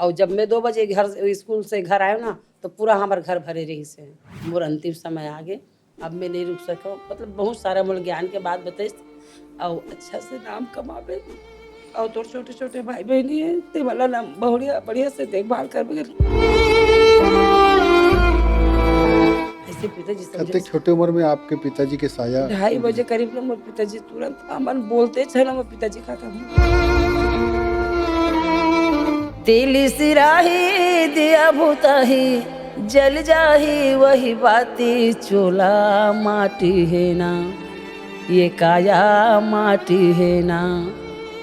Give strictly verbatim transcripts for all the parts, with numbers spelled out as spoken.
अउ जब मैं दो बजे घर, स्कूल से घर आयो ना, तो पूरा हमर घर भरे रहिस हे। मोर अंतिम समय आ गे, अब मैं नहीं रुक सको। मतलब, बहुत सारा मोला ज्ञान के बात बताइस, अउ अच्छा से नाम कमाबे, अउ तोर छोटे छोटे भाई बहनी हे, ते वाला नाम बढ़िया, बढ़िया से देखभाल करबे। ऐसे पिताजी समझे। कतेक छोटे उम्र में आपके पिताजी के साया? ढाई बजे करीब ना मोर पिताजी तुरंत, हमन बोलते छे ना मोर पिताजी का था। तेली सिराही, दिया भुताही, जल जाही वही बाती, चोला माटी हे ना, ये काया माटी हे ना,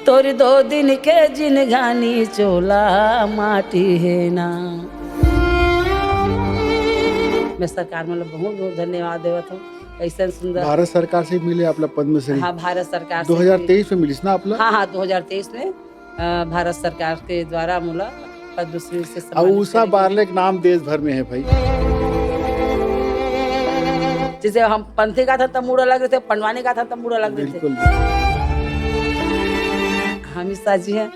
तोर दो दिन के जिनगानी, चोला माटी हे ना। मैं सरकार मन ला बहुत बहुत धन्यवाद देवत हूँ, ऐसा सुंदर। भारत सरकार से मिले आप ला पद्मश्री? हाँ, भारत सरकार से दो हज़ार तेईस में मिलिस ना आप ला? हाँ, हाँ, दो हज़ार तेईस में, अ, भारत सरकार के द्वारा मोला पद्मश्री से अउ सम्मानित उषा करे गे। बारले के नाम देश भर में है भाई। जैसे हम पंथी गाथन त मुड़ा लग रहे थे, पंडवानी गाथन त मुड़ा लग रहे थे। बिल्कुल। हमेशा जी है,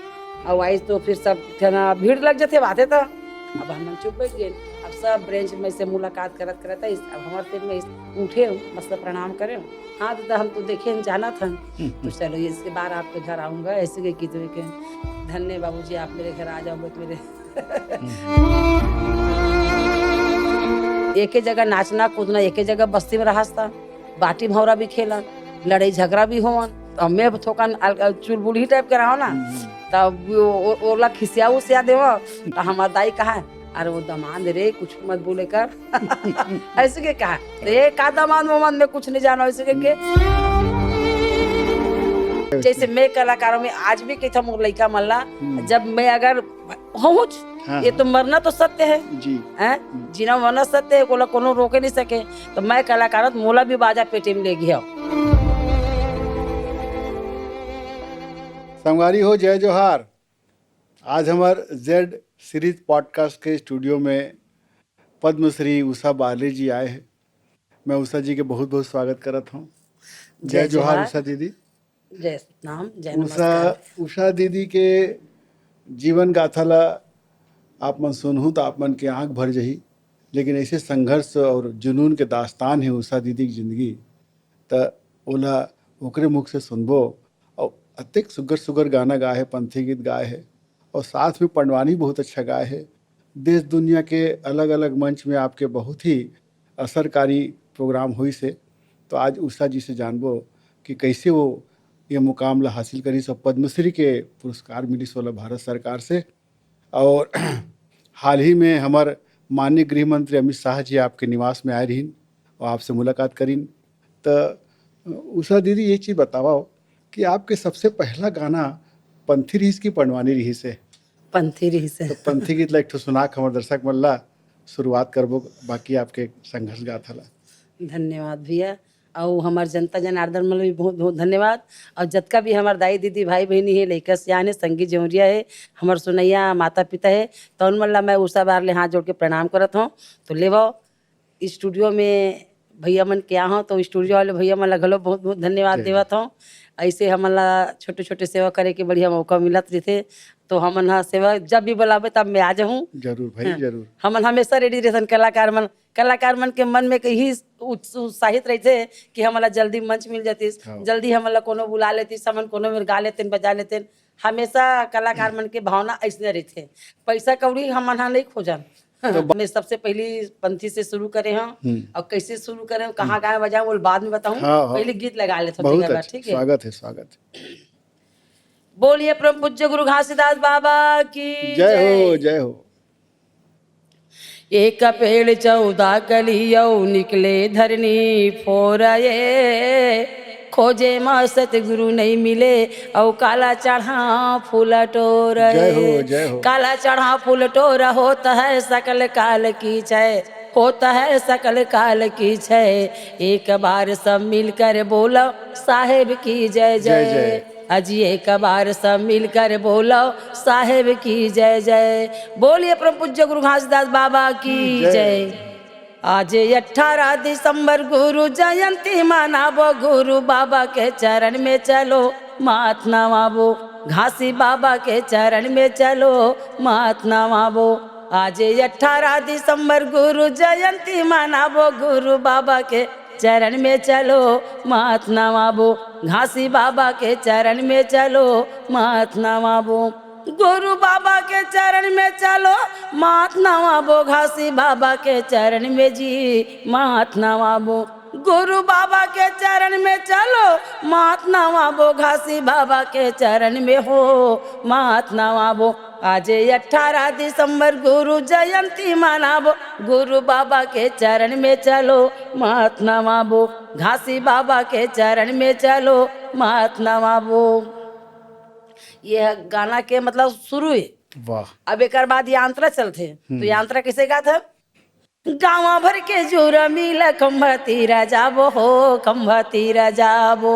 अउ आइस तो फिर सब जना भीड़ लग जाते बाते तो, अब हम चुप बैठ गए। अब सब ब्रांच में से मुलाकात करत करत आइस, अब हमारे फिर में उठे, मतलब प्रणाम करे। हाँ दादा, हम तो देखे न जाना था, तो चलो इसके बार आपके घर आऊँगा, ऐसे के की तो के। धन्य बाबूजी, आप मेरे घर आ जाओगे तो मेरे एके जगह नाचना कूदना, एके जगह बस्ती में रहस त, बाटी भौरा भी खेलन, लड़ाई झगड़ा भी होवन। अब मैं थोकन अल-, अल-, चुलबुलही टाइप के रहो ना, हम्म। तब वो, वो, ओला खिसिया उसिया देव, त हमार दाई कहा, "अरे वो दमांद रे, कुछ मत बोले कर।" ऐसे के कहा, "ए का दमांद वमांद, मैं कुछ नहीं जानो," ऐसे के, के। जैसे मैं कलाकारों में आज भी कहता मोर लइका मन ला, हम्म। जब मैं अगर पहुँच, हाँ, ये हाँ। तो मरना तो सत्य है, जी। हैं? हम्म। जीना मरना सत्य है, कोला कोनो रोके नहीं सके। तो मैं कलाकारत मोला भी बाजा पेटी में ले गया। संगवारी हो, जय जोहार। आज हमार जेड सीरीज पॉडकास्ट के स्टूडियो में पद्मश्री उषा बारले जी आए हैं। मैं उषा जी के बहुत बहुत स्वागत करत हूँ। जय जय जोहार जोहार। उषा दीदी। जय सतनाम, जय उषा, नमस्कार। उषा दीदी के जीवन गाथा ला आप मन सुनहू त आप मन के आँख भर जही, लेकिन ऐसे संघर्ष और जुनून के दास्तान है उषा दीदी की जिंदगी, त ओला ओकरे मुख से सुनबो। और अतेक सुग्घर सुग्घर गाना गाए है, पंथी गीत गाए है, और साथ में पंडवानी बहुत अच्छा गाए है। देश दुनिया के अलग-अलग मंच में आपके बहुत ही असरकारी प्रोग्राम होइस हे। तो आज उषा जी से जानबो कि कैसे वो ये मुकाम ला हासिल करिस और पद्मश्री के पुरस्कार मिलिस ओला भारत सरकार से। और हाल ही में हमार माननीय गृह मंत्री अमित शाह जी आपके निवास में आए रहिन और आपसे मुलाकात करिन। त उषा दीदी, ये चीज बतावा कि आपके सबसे पहला गाना पंथी रिहिस की पंडवानी रिहिस हे? पंथी रिहिस हे। तो पंथी गीत ला एक ठो सुना के हमर दर्शक मन ला शुरुआत करबो, बाकी आपके संघर्ष गाथा ला। धन्यवाद भैया, अउ हमर जनता जनार्दन मन ला भी बहुत बहुत धन्यवाद। अउ जतका भी हमर दाई दीदी भाई बहिनी हे, लइका सियान हे, संगी जौरिया हे, हमर सुनैया माता पिता हे, तौन मन ला मैं उषा बारले हाथ जोड़ के प्रणाम करत हूँ। तो लेवो, स्टूडियो में भैया मन के आहव, तो स्टूडियो वाले भैया मन ला घलो बहुत बहुत धन्यवाद जय देवत हूँ। ऐसे हमन ला छोटे छोटे सेवा करे के बढ़िया मौका मिलत रहिथे, तो हमन हा सेवा जब भी बुलाबे तब मैं आ जाहूँ। जरूर भाई, हाँ। जरूर। हमन हमेशा रेडी रहथन कलाकार मन। कलाकार मन के मन में कहीं उत्स-, उत्साहित रहिथे कि हमन ला जल्दी मंच मिल जातिस, हाँ। जल्दी हमन ला कोनो बुला लेतिस, हमन कोनो मेर गा लेतेन, बजा लेतेन। हमेशा कलाकार मन के भावना अइसने रहिथे। पैसा कौड़ी हमन हा नहीं खोजन। तो ब- मैं सबसे पहली पंथी से शुरू करे हूँ हम्म। और कैसे शुरू करे हूँ, कहाँ गाए बजाए, वो बाद में बताऊँ। हाँ, हाँ। पहले गीत लगा लेते हैं बहुत तेकर बाद, अच्छा। ठीक है? स्वागत है, स्वागत। बोलिए परम पूज्य गुरु घासीदास बाबा की जय हो, जय। जय हो। एक पेड़ चौदह कली अउ निकले धरनी फोर ए। खोजे म सतगुरु नहीं मिले अउ काला चढ़ा फूल टोर ए। जय हो, जय हो। काला चढ़ा फूल टोर होत है सकल काल की जय, होत है सकल काल की जय। एक बार सब मिलकर बोलो साहेब की जय जय जय। जय। अजी एक बार सब मिलकर बोलो साहेब की जय जय। बोलिए परम पूज्य गुरु घासीदास बाबा की जय। जय। आज अठारह दिसंबर गुरु जयंती मनाबो, गुरु बाबा के चरण में चलो माथ नवाबो। घासी बाबा के चरण में चलो, माथ नवाबो। आजे अठारह दिसंबर गुरु जयंती मनाबो, गुरु बाबा के चरण में चलो, माथ नवाबो। घासी बाबा के चरण में चलो, माथ नवाबो। गुरु बाबा के चरण में चलो, माथ नवाबो। घासी बाबा के चरण में जी, माथ नवाबो। गुरु बाबा के चरण में चलो, माथ नवाबो। घासी बाबा के चरण में हो, माथ नवाबो। आजे अठारह दिसंबर गुरु जयंती मनाबो, गुरु बाबा के चरण में चलो, माथ नवाबो। घासी बाबा के चरण में चलो, माथ नवाबो। ये गाना के मतलब शुरू है। वाह। अब एकर बाद यांत्रा चलथे, तो हम्म। यांत्रा कैसे गात है? गाँव भर के जुरा मिला खंभा तीरा जाबो हो, खंभा तीरा जाबो।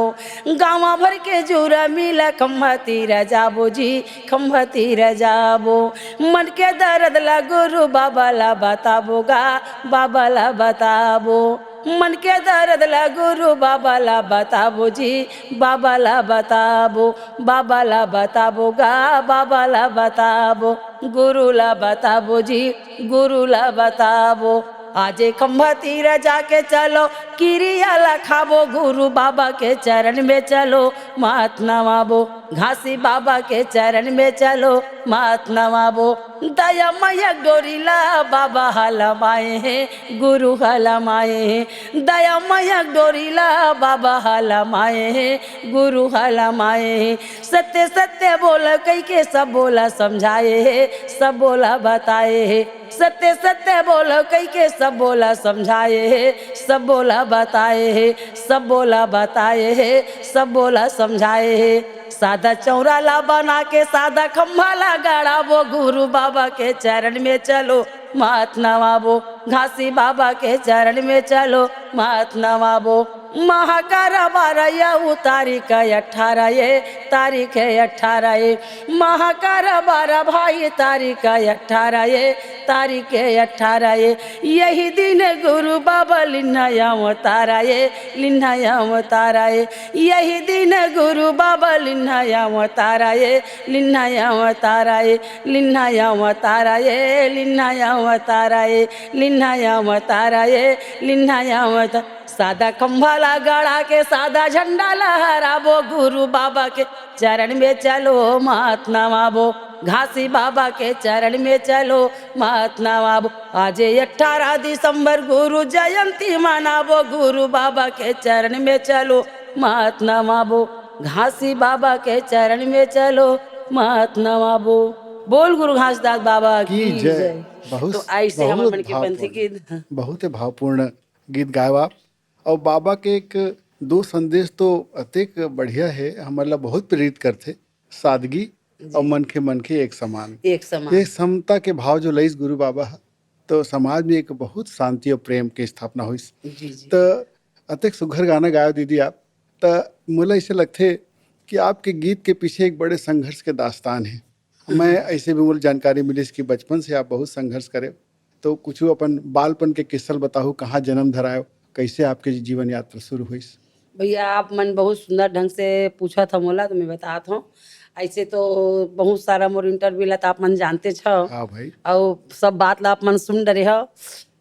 गाँव भर के जुरा मिला खंभा तीरा जाबो जी, खंभा तीरा जाबो। मन के दर्द ला गुरु बाबा ला बताबो गा, बाबा ला बताबो। मन के दर्द ला गुरु बाबा ला बताबो जी, बाबा ला बताबो। बाबा ला बताबो गा, बाबा ला बताबो। गुरु ला बताबो जी, गुरु ला बताबो। आजे खंभा तीरा जाके चलो, किरिया ला खाबो। गुरु बाबा के चरण में चलो, माथ नवाबो। घासी बाबा के चरण में चलो, माथ नवाबो। दया मया डोरी ला बाबा हलमाए हे, गुरु हलमाए हे। दया मया डोरी ला बाबा हलमाए हे, गुरु हलमाए हे। सत्य सत्य बोल कई के सब बोला समझाए हे, सब बोला बताए हे। सत्य सत्य बोल कई के सब बोला समझाए हे, सब बोला बताए हे, सब बोला बताए हे, सब बोला समझाए हे। सादा चौरा ला बना के सादा खंभा ला गड़ाबो। गुरु बाबा के चरण में चलो, माथ नवाबो। घासी बाबा के चरण में चलो, माथ नवाबो। महाकारा बारह यहू तारीख अठारह ये, तारीख है अठारह ये। महाकारा बारह भाई तारीख अठारह ये, तारीख है अठारह ये। यही दिन गुरु बाबा लिन्हया अवतारा ये, लिन्हया अवतारा ये। यही दिन गुरु बाबा लिन्हया अवतारा ये, लिन्हया अवतारा ये। लिन्हया अवतारा ये, लिन्हया अवतारा ये। लिन्हया अवतारा ये, लिन्हया अवतारा। सादा खंभा ला गड़ा के सादा झंडा लहराबो। गुरु बाबा के चरण में चलो, माथ नवाबो। घासी बाबा के चरण में चलो, माथ नवाबो। आजे अठारह दिसंबर गुरु जयंती मनाबो। गुरु बाबा के चरण में चलो, माथ नवाबो। घासी बाबा के चरण में चलो, माथ नवाबो। बोल गुरु घासीदास बाबा की की जय। जय। बहुत, तो ऐसे हमर बहुत मन के पंथी भावपूर्ण, गीत। बहुत ही भावपूर्ण गीत गायब आप। और बाबा के एक दो संदेश तो अतेक बढ़िया है, हमर ला बहुत प्रेरित करथे। सादगी जी। और मनखे मनखे एक समान। एक समान। ये समता के भाव जो लइस गुरु बाबा ह, तो समाज में एक बहुत शांति और प्रेम के स्थापना होइस। जी, जी। तो अतेक सुघर गाना गायो दीदी आप। तो मोला ऐसे लगथे कि आपके गीत के पीछे एक बड़े संघर्ष के दास्तान है। मैं ऐसे भी मोला जानकारी मिलिस कि बचपन से आप बहुत संघर्ष करे। तो कुछ अपन बालपन के किस्सा बताहू, कहाँ जन्म धरायो, कैसे आपके जीवन यात्रा शुरू होइस? भैया, आप मन बहुत सुंदर ढंग से पूछत ह मोला, तो मैं बतात हूँ। ऐसे तो बहुत सारा मोर इंटरव्यू ला तो आप मन जानते छव। हाँ भाई। और सब बात ला आप मन सुन डरे हो।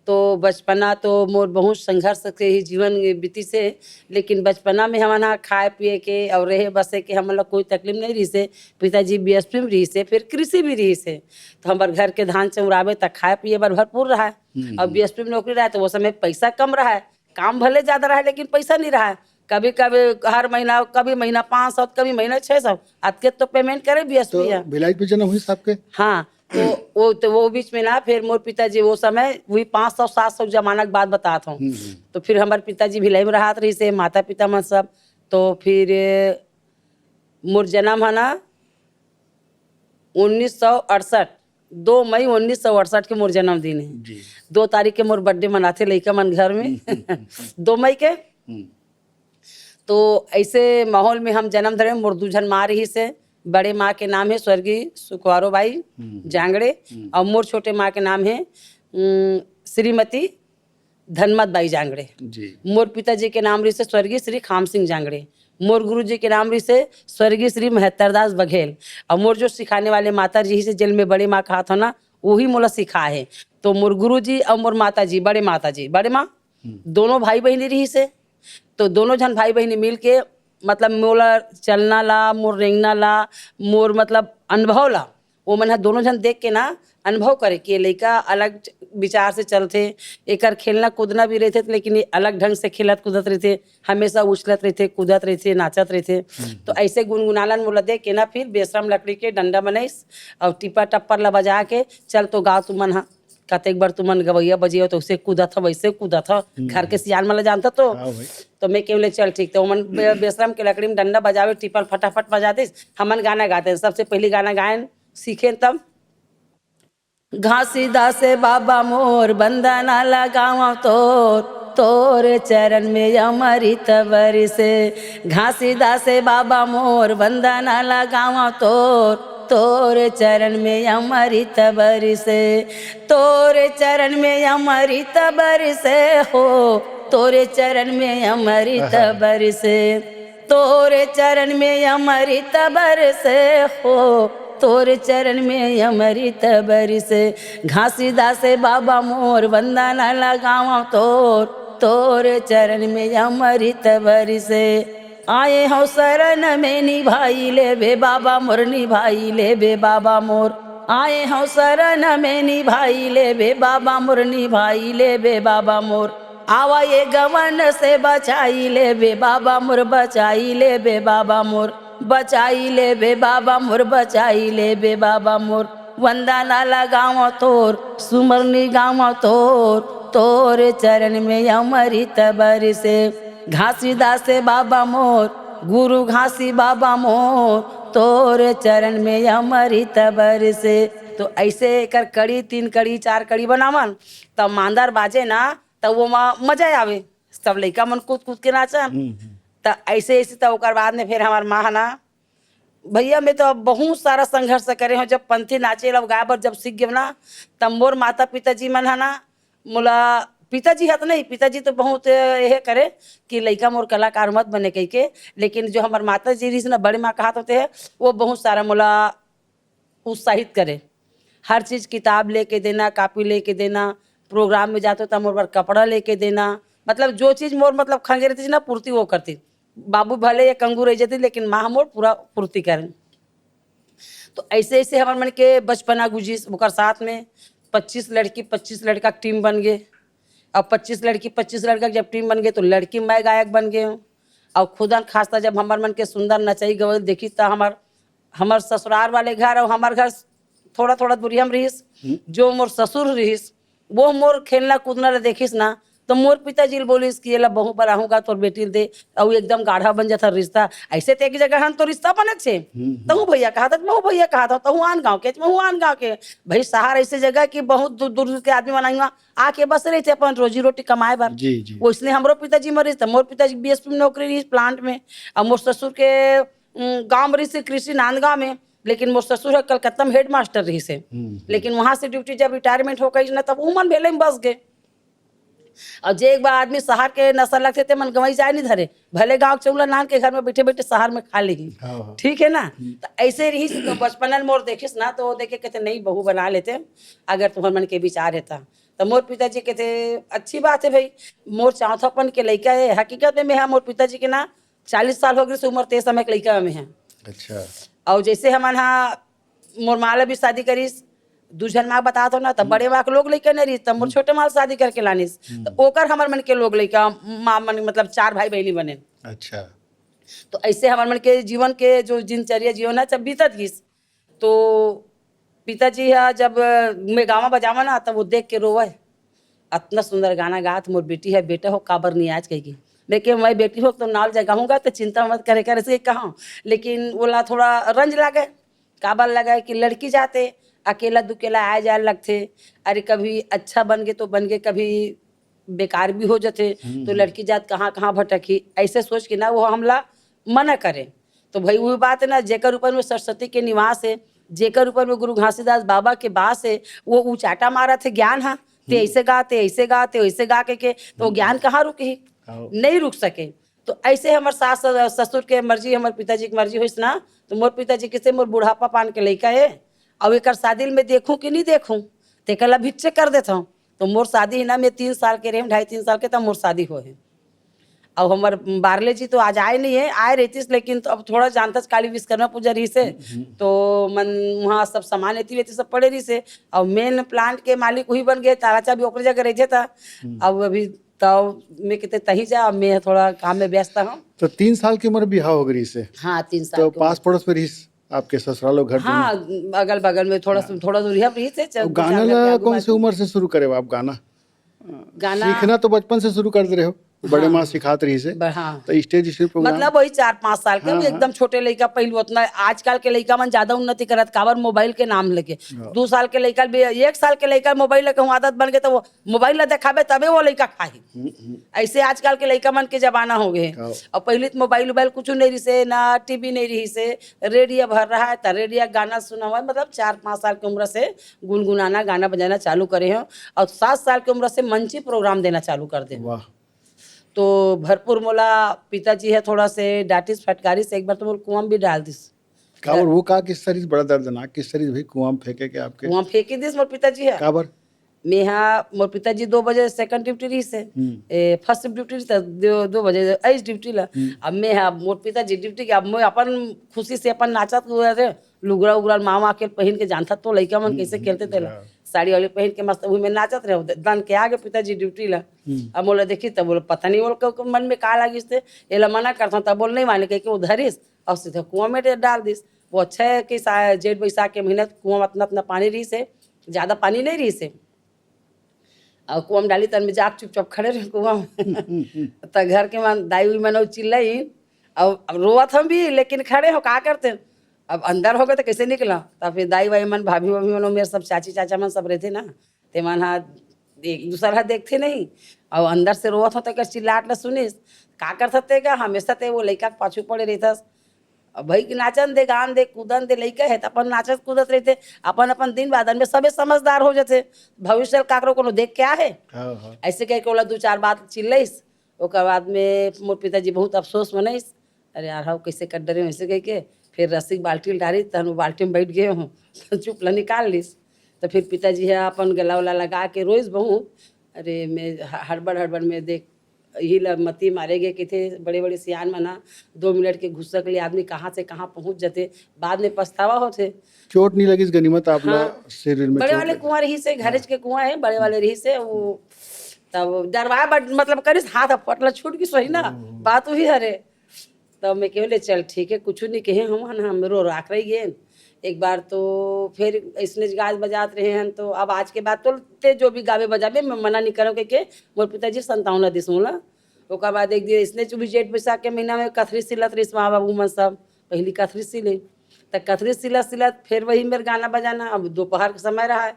तो बचपना तो मोर बहुत संघर्ष के ही जीवन बीतिस हे, लेकिन बचपना में हमन ह खाए पिए के और रहे बसे के हमन ला कोई तकलीफ नहीं रहिस हे। पिताजी बीएसपी में रहिस हे, फिर कृषि भी रहिस हे। तो हमर घर के धान चौराबे त खाए पिए बर भरपूर रहा। हम्म, और हम्म। बीएसपी में नौकरी रहा, तो वो समय पैसा कम रहा, काम भले ज्यादा रहा, लेकिन पैसा नहीं रहा। कभी कभी हर महीना, कभी महीना पाँच सौ, कभी महीना छह सौ, अतके तो पेमेंट करे तो बीएसपी है। भिलाई पे जन्म हुई आपके? हाँ, तो वो, तो वो बीच में ना, फिर मोर पिताजी वो समय वही पाँच सौ सात सौ जमाना के बात बतात हूँ। हम्म, हम्म। तो फिर हमारे पिताजी भिलाई में रहत रहिस हे, माता पिता मन सब। तो फिर मोर जन्म है ना उन्नीस सौ अड़सठ, दो मई उन्नीस सौ अड़सठ के मोर जन्मदिन है। जी। दो तारीख के मोर बर्थडे मनाथे लइका मन घर में। हम्म, हम्म, हम्म। दो मई के। हम्म। तो ऐसे माहौल में हम जन्म धरे। मोर दू झन माँ रहिस हे। बड़े माँ के नाम है स्वर्गीय सुखवारो बाई हम्म। जांगड़े हम्म। और मोर छोटे माँ के नाम है, उम, श्रीमती धनमत बाई जांगड़े। जी। मोर पिताजी के नाम रहिस हे स्वर्गीय श्री खाम सिंह जांगड़े। मोर गुरु जी के नाम रहिसे स्वर्गीय श्री महत्तर दास बघेल। और मोर जो सिखाने वाले माता जी से, जेल में बड़े माँ कहा था ना, वही मोला सिखाए हे। तो मोर गुरु जी और मोर माता जी, बड़े माता जी, बड़े माँ, दोनों भाई बहिनी रहिसे। तो दोनों झन भाई बहिनी मिल के, मतलब, मोला चलना ला, मोर रेंगना ला, मोर, मतलब, अनुभव ला, वो मन ह दोनों झन देख के ना अनुभव करे कि ये लइका अलग विचार से चलथे, एकर खेलना कूदना भी रहिथे, लेकिन ये अलग ढंग से खेलत कूदत रहिथे, हमेशा उछलत रहिथे, कूदत रहिथे, नाचत रहिथे। तो ऐसे गुनगुनालन मोला देख के ना, फिर बेसरम लकड़ी के डंडा बनाइस और टिपा टप्पर ला बजा के, "चल तो गाँव तुमन ह, कतेक बार तुमन गवैया बजे हो, तो उसे कूदत हो, वैसे कूदत हो, घर के सियान मन ला जानता तो।" हाँ भाई। तो मैं केवले, "चल ठीक।" तो ओमन बे-, बेसरम के लकड़ी में डंडा बजावे, टिपल फटाफट बजा दिस, हमन गाना गाते हैं। सबसे पहली गाना गायन सीखे तब, "घासीदास बाबा मोर, वंदना लगावं तोर, तोर चरण में अमृत बरिसे। घासीदास बाबा मोर, वंदना लगावं तोर, तोर चरण में अमृत बरिसे। तोर चरण में अमृत बरिसे हो, तोर चरण में अमृत बरिसे। तोर चरण में अमृत बरसे हो, तोर चरण में अमृत बरसे। घासीदास बाबा मोर, वंदना लगावं तोर, तोर चरण में अमृत बरसे। आए हौं शरण में, निभाई लेबे बाबा मोर, निभाई लेबे बाबा मोर। आए हौं शरण में, निभाई लेबे बाबा मोर, निभाई लेबे बाबा मोर। आवा ये गवन से बचाई लेबे बाबा मोर, बचाई लेबे बाबा मोर, बचाई लेबे बाबा मोर, बचाई लेबे बाबा मोर। वंदना लगावं तोर, सुमरनी गावं तोर, तोर चरण में अमृत बरसे। घासीदास बाबा मोर, गुरु घासी बाबा मोर, तोर चरण में अमृत बरसे। तो ऐसे एकर कड़ी, तीन कड़ी, चार कड़ी बनावन, तब मांदर बाजे ना, तब वो मा-, मजा आवे। सब लइका मन कूद कूद के नाचन। हम्म, हम्म। त ऐसे ऐसे, त ओकर बाद में फिर हमार माँ ह ना, भैया, मैं तो अब बहुत सारा संघर्ष करे हूँ। जब पंथी नाचे ला गाए बर जब सीख गए ना, तब मोर माता पिताजी मन है ना, मोला, पिताजी हत नहीं, पिताजी तो बहुत यह करे कि लइका मोर कलाकार मत बने कह के, लेकिन जो हमार माता जी रहिस ना, बड़े माँ कहत होते हैं, वो बहुत सारा मोला उत्साहित करे। हर चीज, किताब लेके देना, कॉपी लेके देना, प्रोग्राम में जाते तो मोर बर कपड़ा लेके देना, मतलब जो चीज मोर, मतलब, खंगे रहती ना, पूर्ति वो करती। बाबू भले ये कंगू रह जाती, लेकिन माँ मोर पूरा पूर्ति करें। तो ऐसे ऐसे हमार मन के बचपना गुजिस। ओकर साथ में पच्चीस लड़की, पच्चीस लड़का के टीम बन गए। अब पच्चीस लड़की, पच्चीस लड़का के जब टीम बन गए, तो लड़की मैं गायक बन गए हूँ। और खुदन खासता जब हमार मन के सुंदर नचई गवई देखिस, त हमार, हमार ससुराल वाले घर और हमार घर थोड़ा थोड़ा दूरिया में रहिस। हम्म। जो मोर ससुर रहिस, वो मोर खेलना कूदना ला देखिस ना, तो मोर पिताजी ल बोलिस कि "एला बहू बनाहूँ गा तोर बेटी ल दे।" अउ एकदम गाढ़ा बन जाता रिश्ता। ऐसे तो एक जगह हन तो रिश्ता बनत छे। हम्म, हम्म। तहूँ भैया कहा था, महूँ भैया कहा था, तहूँ आन गाँव के, महूँ आन गाँव के। भाई, शहर ऐसे जगह कि बहुत दूर दूर के आदमी मन आके बस रहिथे अपन रोजी रोटी कमाए बर। जी, जी। वैसने हमरो पिताजी मरिस, त मोर पिताजी बीएसपी में नौकरी रहिस प्लांट में, और मोर ससुर के, उम, गाँव में रहिस कृषि नांदगांव में, लेकिन मोर ससुर ह कलकत्ता में हेडमास्टर रहिस हे। हम्म, हम्म। लेकिन वहाँ से ड्यूटी जब रिटायरमेंट हो गई ना, तब उमन भेले में बस गए। और जे एक बार आदमी शहर के नशा लगथे, ते मन गंवई जाए नहीं धरे, भले गाँव के चौला नान के घर में बैठे बैठे शहर में खा लेही। हाँ, हाँ। ठीक है ना? हम्म। तो ऐसे रहिस, तो बचपन में मोर देखिस ना, तो देखे कहते, "नहीं, बहू बना लेते, अगर तुम्हार मन के विचार है ता।" तो मोर पिताजी कहते, "अच्छी बात है भाई, मोर चौथापन के लइका है।" हकीकत में मैं, हाँ, मोर पिताजी के ना चालीस साल हो गए, उम्र तेईस समय के लइका में है। अच्छा। और जैसे हमन हा, मोर माँ ला भी शादी करिस, दू झन माँ बतात हो ना, तब हम्म। बड़े माँ के लोग लइका नहीं रहिस, तब मोर हम्म। छोटे माँ ला शादी करके लानिस। हम्म। तो ओकर हमर मन के लोग लइका, माँ मन, मतलब, चार भाई बहनी बने। अच्छा। तो ऐसे हमर मन के जीवन के जो दिनचर्या जीवन है, सब बीतत गिस। तो पिताजी हा जब मैं गावा बजावा ना, तब वो देख के रोवे, "अतना सुंदर गाना गात मोर बेटी है, बेटा हो काबर नहीं आज?" कहिके। मैं के, "मैं बेटी हो तो नाल जगाऊंगा, तो चिंता मत करे कर," ऐसे कहा। लेकिन ओला थोड़ा रंज लागे, काबर लगे कि लड़की जाते अकेला दुकेला आए जाए लगथे। अरे, कभी अच्छा बन गे तो बन गे, कभी बेकार भी हो जाथे। हम्म, तो हम्म। लड़की जात कहाँ कहाँ भटकही, ऐसे सोच के ना वो हमला मना करे। तो भाई, वही बात है ना, जेकर ऊपर में सरस्वती के निवास है, जेकर ऊपर में गुरु घासीदास बाबा के बास है, वो उचाटा मारत है ज्ञान हा, ते हम्म। ऐसे गा, ते ऐसे गा, ते ऐसे गा के, के, तो हम्म। ज्ञान कहाँ रुकही? हाँ। नहीं रुक सके। तो ऐसे हमर सास ससुर के मर्जी, हमर पिताजी के मर्जी होइस ना, तो मोर पिताजी कहिसे, "मोर बुढ़ापा पान के लइका हे, अउ एकर शादी ल मैं देखूं कि नहीं देखूं, तेकर ला भिच्चे कर देथंव।" तो मोर शादी हे ना, मैं तीन साल के रहेंव, ढाई तीन साल के, तब मोर शादी होहे। अउ हमर बारले जी तो आज आए नहीं हे, आए रहितिस, लेकिन तो अब थोड़ा जानथस काली विश्वकर्मा पूजा रहिसे, तो मन वहाँ सब सामान एती वेती सब पड़े रहिसे, अउ मेन प्लांट के मालिक उही बन गे, ताला चाबी ओकरे जगह रहिथे ता। अब अभी तो मैं कहते तही जा, अब मैं थोड़ा काम में व्यस्त हूँ। तो तीन साल की उम्र बिहाव हो गई से? हाँ, तीन साल तो की उम्र। पास पड़ोस में रहिस आपके ससुराल और घर हाँ, दोनों? अगल बगल में थोड़ा हाँ। थोड़ा दूरिया रहिसे, चल, और दो गाना चार घर के ला आगू कौन सी बाजू। उम्र से शुरू करे हो आप गाना? गाना सीखना तो बचपन से शुरू कर दे रहे हो, बड़े हाँ। माँ सिखात रहिसे। ब-, हाँ। तो स्टेज, स्टेज प्रोग्राम? मतलब वही चार पाँच साल के, हाँ, अभी हाँ। एकदम छोटे लइका, पहले उतना, आजकल के लइका मन ज्यादा उन्नति करत, काबर मोबाइल के नाम लेके। हाँ। दो साल के लइका भी, एक साल के लइका मोबाइल लेके हूँ आदत बन गए, तो वो मोबाइल ला देखाबे तबे वो लइका खाही। हम्म, हम्म। ऐसे आजकल के लइका मन के जमाना हो गए। हाँ। और पहले तो मोबाइल उबाइल कुछ नहीं रहिसे, ना टीवी नहीं रहिसे, रेडियो भर रहा है, तो रेडियो गाना सुना हुआ है, मतलब चार पाँच साल की उम्र से गुनगुनाना, गाना बजाना चालू करे हो। और सात साल की उम्र से मंची प्रोग्राम देना चालू कर दे। वाह। तो भरपूर मोला पिताजी है थोड़ा से डांटिस फटकारिस, एक बार तो मोला कुआं में भी डाल दिस। काबर, वो का किस्सा रहिस, बड़ा दर्दनाक किस्सा रहिस भाई, कुआं में फेंके के आपके? कुआं फेंके दिस मोर पिताजी है। काबर? मेहा, मोर पिताजी दो बजे सेकंड ड्यूटी रहिसे, हम्म। ए, फर्स्ट ड्यूटी रहिसे, दो, दो बजे ऐस ड्यूटी ला। हम्म। अब मेहा, मोर पिताजी ड्यूटी के, अब मैं अपन खुशी से अपन नाचत हुए रे, लुगरा उगरा मामा के पहिन के, जानथस तो लइका मन हम्म, कैसे हम्म, खेलते थे ला। हाँ। साड़ी वाड़ी पहिन के मस्त उही में नाचत रहे। द-, दन के आगे पिताजी ड्यूटी ला। हम्म। अब मोला देखिस तब बोले, पता नहीं बोल के ओकर मन में का लागिस थे, एला मना करथंव तब बोल नहीं माने, कह के वो धरिस और सीधा कुआं में डाल दिस। वो अच्छा है कि सा-, जेठ बैसाख के महीना कुआं में अतना, अतना पानी रहिसे, ज्यादा पानी नहीं रहिसे। और कुआं में डाली तन में जाके चुपचाप खड़े रहे कुआं में। त घर के मन, दाई उई मन चिल्लाई, अब, अब रोवत हम भी, लेकिन खड़े हो, का करते? अब अंदर हो गए तो कैसे निकला? तब फिर दाई वाई मन, भाभी वाभी मन, मेरे सब चाची चाचा मन सब रहते ना, ते मन हा एक दूसर हा देखते नहीं, और अंदर से रोवत हो तो कर चिल्लाट ला सुनिस, का करथस ते का, हमेशा ते वो लइका के पाछू पड़े रहथस। अब भाई के नाचन दे, गान दे, कूदन दे, लइका है त अपन नाचत कूदत रहते, अपन अपन दिन बाद में सबे समझदार हो जाते, भविष्य ल काकरो कोनो देख के आहे। हाँ, हाँ। ऐसे कह के ओला दो चार बात चिल्लइस, ओकर बाद में मोर पिताजी बहुत अफसोस मनइस, "अरे यार, हव कैसे कर डरे हो?" ऐसे कह के फिर रस्सी के बाल्टी ल डारिस, तहन वो बाल्टी में बैठ गए हो, चुप ला निकाल लिस। तो फिर पिताजी है अपन गला उला लगा के रोइस बहुत, "अरे मैं ह-, हड़बड़ हड़बड़ में देख, यही ला मती मारे गए," कहिथे बड़े बड़े सियान मन ह, दो मिनट के गुस्सा के लिए आदमी कहाँ से कहाँ पहुँच जाते, बाद में पछतावा होथे। चोट नहीं लगिस गनीमत आप ला हाँ। शरीर में बड़े चोट वाले लगे। कुआं रहिसे, घरेच हाँ। के कुआं है, बड़े वाले रहिसे, वो तब डरवाए बड़-, मतलब करिस, हाथ फटला छूट गिस वही ना, हम्म। बात वही हरे। तब मैं केहेंव ले चल ठीक है, कुछ नहीं कहे हम, हमरो राख रही है। एक बार तो फिर इसने गाज बजात रहे हैं, तो अब आज के बाद तो ते जो भी गावे बजावे, मैं मना नहीं करूँ, कह के मोर पिताजी संतावना दिस मोला। ओकर बाद एक दिन इसने भी जेठ बैसाख के महीना में कथरी सिलत रहिस माँ बाबू मन सब, पहली कथरी सिले। त कथरी सिलत सिलत फिर वही मेर गाना बजाना, अब दोपहर के समय रहा है,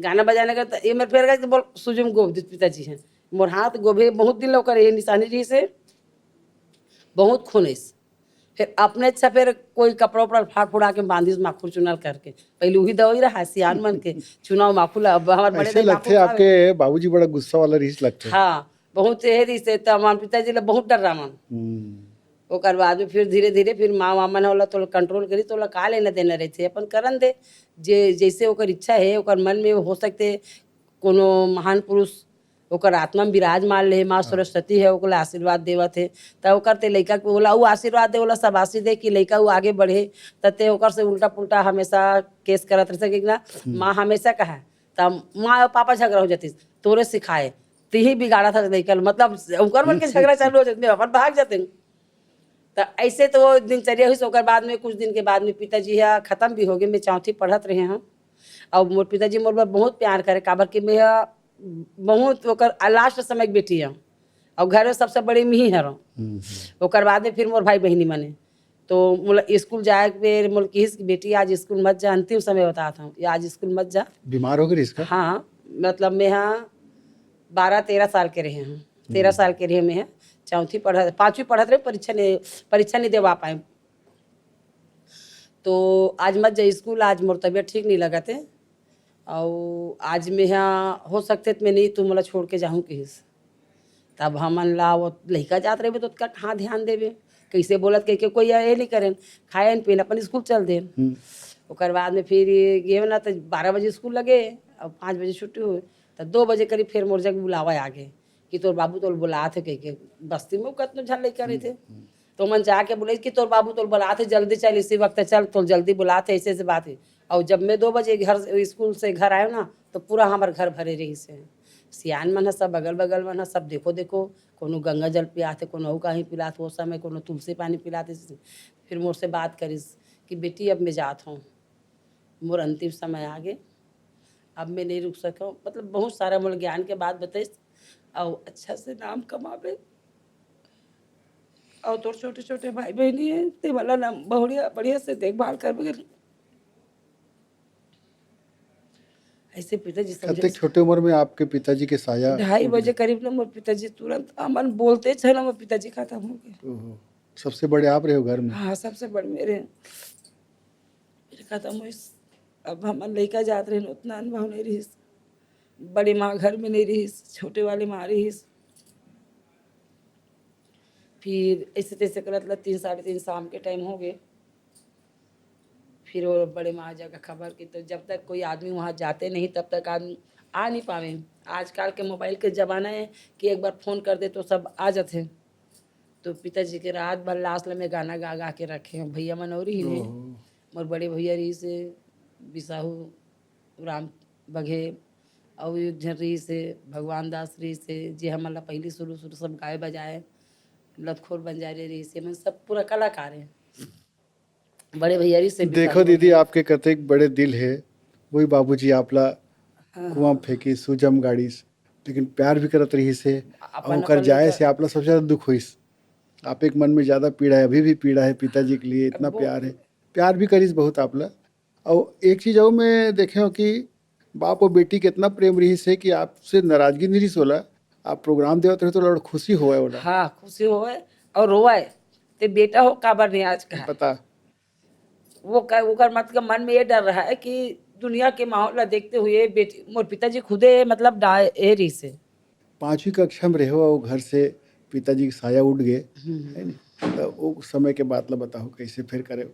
गाना बजाने का, त ये मेर फिर बोल, सुजुम गोभ दिस पिताजी हैं। मोर हाथ गोभे बहुत दिन ले ओकर ये निशानी रहिसे, बहुत खून अइस। फिर अपने अच्छा फिर कोई कपड़ा उपड़ा फाड़ फुड़ा के बांधिस माखुर चुनल करके। पहले वही दवाई रहा सियान मन के, चुनाव माखुर ला, अब हमारे बड़े ऐसे भाई लगथे माखुर खावे। आपके बाबूजी बड़ा गुस्सा वाला रहिस लगथे। हाँ, बहुत ये रहिसे, त हमार पिताजी ला बहुत डर रहा मन। हम्म। ओकर बाद में फिर धीरे धीरे फिर माँ वामन होला तो कंट्रोल करी, तो का लेना देना रहिथे, अपन करन दे, जे जैसे ओकर इच्छा है, ओकर मन में हो सकते कोनो महान पुरुष ओकर आत्मा में विराजमान ले, माँ हाँ। सरस्वती है, ओकर आशीर्वाद देवत है, त ओकर ते लइका के ओला उ आशीर्वाद दे, ओला शाबाशी दे कि लइका उ आगे बढ़े, त ते ओकर से उल्टा पुल्टा हमेशा केस करत रहिसे कि ना, हम्म। माँ हमेशा कहा, त माँ और पापा झगड़ा हो जाती, "तोरे सिखाए, ते ही बिगाड़ा था लइका ल", मतलब ओकर मन के झगड़ा चालू हो जाते, अपन भाग जाते। त ऐसे तो वो दिनचर्या हुई, ओकर बाद में कुछ दिन के बाद में पिताजी ह खत्म भी हो गए, मैं चौथी पढ़त रहे हूँ। और मोर पिताजी मोर बर बहुत प्यार करे, काबर कि मैं ह बहुत ओकर लास्ट समय के बेटी हूँ, और घर में सबसे बड़ी मैं ही हरौं। हम्म, हम्म। ओकर बाद में फिर मोर भाई बहिनी मने, तो मोला स्कूल जाए के बेर मोला किहिस कि, "बेटी, आज स्कूल मत जा, अंतिम समय बतात हूँ, या आज स्कूल मत जा।" बीमार हो गई इसका? हाँ, मतलब मैं हाँ बारह तेरह साल के रहे हूँ, तेरह हम्म। साल के रहे मैं हाँ, चौथी पढ़त, पाँचवीं पढ़त रहे, परीक्षा नहीं, परीक्षा नहीं देवा पाए। तो आज मत जा स्कूल, आज मोर तबीयत ठीक नहीं लगत है, और आज मैं हाँ हो सकते त मैं नहीं, तू मोला छोड़ के जाहूँ किहिस। तब हमन ला वो लइका जात रहिबे तो ओतका कहाँ ध्यान देबे, कइसे बोलत कहिके कोई ये नइ करेन, खाएन पीन अपन स्कूल चल देन। हम्म। ओकर बाद में फिर ये, ये ना तो बारह बजे स्कूल लगे, अब पाँच बजे छुट्टी होय, तो दो बजे करीब फिर मोर जग बुलावा आगे कि तोर बाबू तोल बुलात हे कहिके। बस्ती में कतनो झन लइका रहिथे, हम्म। तो मन जाके बोले कि तोर बाबू तोल बुलात हे, जल्दी चल, इसी वक्त चल, तोल जल्दी बुलात हे, ऐसे ऐसे बात हे। और जब मैं दो बजे घर से, स्कूल से घर आयो ना, तो पूरा हमर घर भरे रहिस हे। सियान मन ह सब, बगल बगल मन ह सब, देखो देखो, कोनो गंगा जल पिलात हे, कोनो अउ काही पिलात हे, वो समय कोनो तुलसी पानी पिलात हे। फिर मोर से बात करिस कि बेटी, अब मैं जात हूँ, मोर अंतिम समय आगे, अब मैं नहीं रुक सकूँ। मतलब बहुत सारा मोला ज्ञान के बात बताइस, और अच्छा से नाम कमाबे, और तोर छोटे छोटे भाई बहनी है, ते वाला नाम बढ़िया बढ़िया से देखभाल करबे। ऐसे पिताजी समझे। कतेक छोटे उम्र में आपके पिताजी के साया ढाई उठ बजे गया? करीब ना मोर पिताजी तुरंत, हमन बोलते छे ना, मोर पिताजी खत्म हो गए। ओहो, सबसे बड़े आप रहे हो घर में? हाँ, सबसे बड़े मेरे, मेरे खत्म होइस। अब हमन लइका जात रहिन, उतना अनुभव नहीं रहिस। बड़ी माँ घर में नहीं रहिस, छोटे वाली माँ रहिस। फिर ऐसे तैसे करत ला तीन, साढ़े तीन शाम के टाइम हो गए। फिर वो बड़े माँ जगह खबर की, तो जब तक कोई आदमी वहाँ जाते नहीं, तब तक आदमी आ नहीं पावे। आजकल के मोबाइल के जमाना है कि एक बार फोन कर दे तो सब आ जाते हैं। तो पिताजी के रात भर लाश ला में गाना गा गा के रखे हैं। भैया मन और ही ने, ओहो। मोर बड़े भैया रहिस हे बिसाहू, राम बघेल, अउ एक झन रहिस हे भगवान दास रहिस हे, जे हमन ला पहिली शुरू शुरू सब गाए बजाए, लतखोर बंजारे रहिस हे, मन सब पूरा कलाकार हे। बड़े भैया रहिस हे देखो बिसाहू दीदी, बघेल। आपके कतेक बड़े दिल हे, वही बाबूजी आप ला हाँ, कुआं हाँ। फेंकिस, सुजम गाड़िस, लेकिन प्यार भी करत रहिस हे। अपन, अउ ओकर अपन जाए से आप ला सबसे ज्यादा दुख होइस। आप एक मन में ज्यादा पीड़ा है, अभी भी पीड़ा है पिताजी के लिए, इतना बहुत। प्यार है, प्यार भी करिस बहुत आप ला। और एक चीज और मैं देखे हो कि बाप और बेटी के इतना प्रेम रहिस हे कि आपसे नाराजगी नहीं रहिस होला, आप प्रोग्राम देवत रहे तो ओला खुशी होवे होला। हाँ, खुशी होवे और रोवे, ते बेटा हो काबर नहीं आज का। पता। वो का, ओकर मतलब मन में ये डर रहा है कि दुनिया के माहौल ला देखते हुए बेटी, मोर पिताजी खुदे मतलब डा-, ए रहिस हे। पांचवी कक्षा में रहे हो और घर से पिताजी के साया उठ गए, हम्म। है नी? तो वो समय के बात ला बताओ, कैसे फिर करे?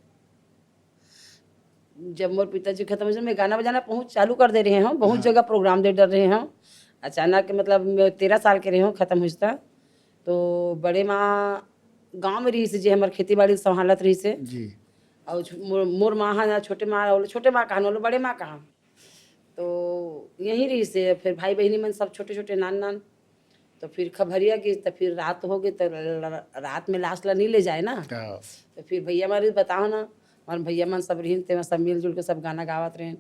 जब मोर पिताजी खत्म हो जाए, मैं गाना बजाना पहुंच चालू कर दे रहे हूँ, बहुत हाँ। जगह प्रोग्राम दे डर रहे हूँ। अचानक मतलब मैं तेरह साल के रहे हूँ, खत्म हो जाता। तो बड़े माँ गाँव में रहिस हे, जे हमर खेती बाड़ी संभालत रहिस हे। जी। और छ-, मोर, मोर माँ हा ना, छोटे माँ, और छोटे माँ कहा, बोलो बड़े माँ कहा। तो यहीं रहिस हे, फिर भाई बहनी मन सब छोटे छोटे, नान नान। तो फिर खबरिया गिस, तो फिर रात हो गई, तो ल-, ल-, रात में लाश ला नहीं ले जाए ना। हाँ। तो फिर भैया मारे बताओ ना, हमारे भैया मन सब रहिन, ते सब मिलजुल के सब गाना गावत रहिन।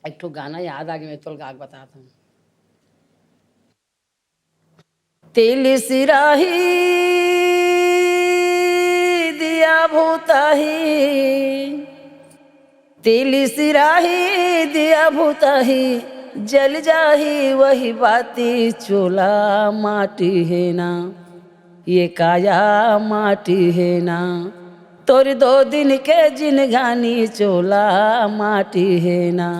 एक ठो गाना याद आ गया, मैं तोल गा के बताता हूँ। तेल सिराही दिया भूताही, तेल सिराही दिया भूताही, जल जाही वही बाती, चोला माटी है ना, ये काया माटी है ना, तोर दो दिन के जिनगानी, चोला माटी है ना,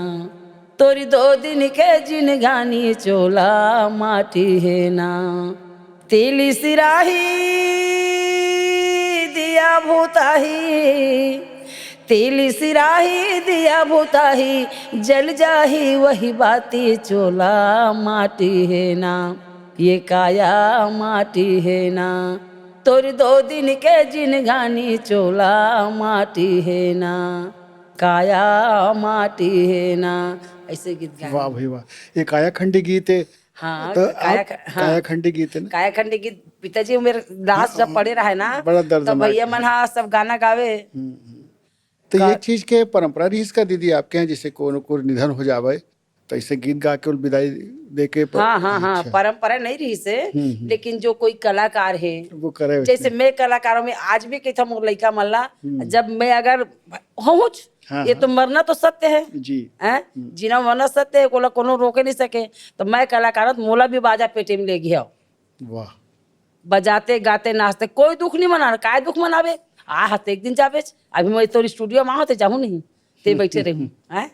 तोर दो दिन के जिनगानी, चोला माटी है ना। तेल सिराही दिया भूताही, तेल सिराही दिया भूताही, जल जाही वही बाती, चोला माटी है ना, ये काया माटी है ना, तोर दो दिन के जिनगानी, चोला माटी है ना, काया माटी है ना। ऐसे गीत गाए। वाह भाई वाह, ये कायाखंडी गीत है। हाँ, तो काया आप ख-, हाँ। कायाखंडी गीत है ना? कायाखंडी गीत, पिताजी मेरे लाश जब हाँ, पड़े रहे ना, बड़ा दर्द तो भैया मन हाँ सब गाना गावे। हम्म, हम्म। तो का- एक चीज के परंपरा रहिस का दीदी आपके यहाँ, जैसे कोनो को निधन हो जावे तो ऐसे गीत गा के विदाई दे के पर-, हाँ, हाँ, हाँ, अच्छा। परंपरा नहीं रहिस हे, हम्म, हम्म। लेकिन जो कोई कलाकार है, वो करे वैसे। जैसे मैं कलाकारों में आज भी कहता मोर लइका मन ला, हम्म। जब मैं अगर हूँ, हाँ, ये तो हाँ। मरना तो सत्य है, जी। हैं? हम्म। जीना मरना सत्य है, कोला कोनो रोके नहीं सके। तो मैं कलाकार हूँ, तो मोला भी बाजा पेटी में ले गया। वाह। बजाते, गाते, नाचते, कोई दुख नहीं मनाना, काय दुख मनावे? आ हते एक दिन जाबेच, अभी मैं तोर स्टूडियो में होते जाहूँ नहीं, ते बैठे रहूँ, हैं?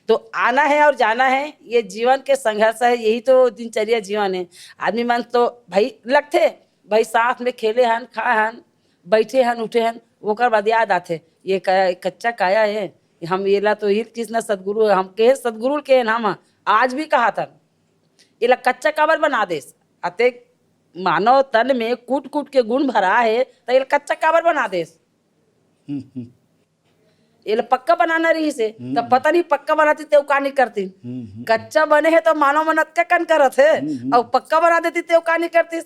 तो आना है और जाना है, ये जीवन के संघर्ष है, यही तो दिनचर्या जीवन है। आदमी मन तो भाई लगथे, भाई साथ में खेले हन, खाए हन, बैठे हन, उठे हन, ओकर बाद याद आथे, ये का-, कच्चा काया है, हम एला तो हिल किस ना सदगुरु, हम कहे सदगुरु के नाम आज भी कहा था, एला कच्चा काबर बना देस? अतेक मानव तन में कूट कूट के गुण भरा है, त एला कच्चा काबर बना देस? हम्म, हम्म। एला पक्का बनाना रहिस हे, हम्म। त पता नहीं पक्का बनाती तेव का नहीं करती। हम्म, हम्म। कच्चा बने है तो मानव मन अतका कन करत है, हम्म, हम्म। और पक्का बना देती तेव का नहीं करती।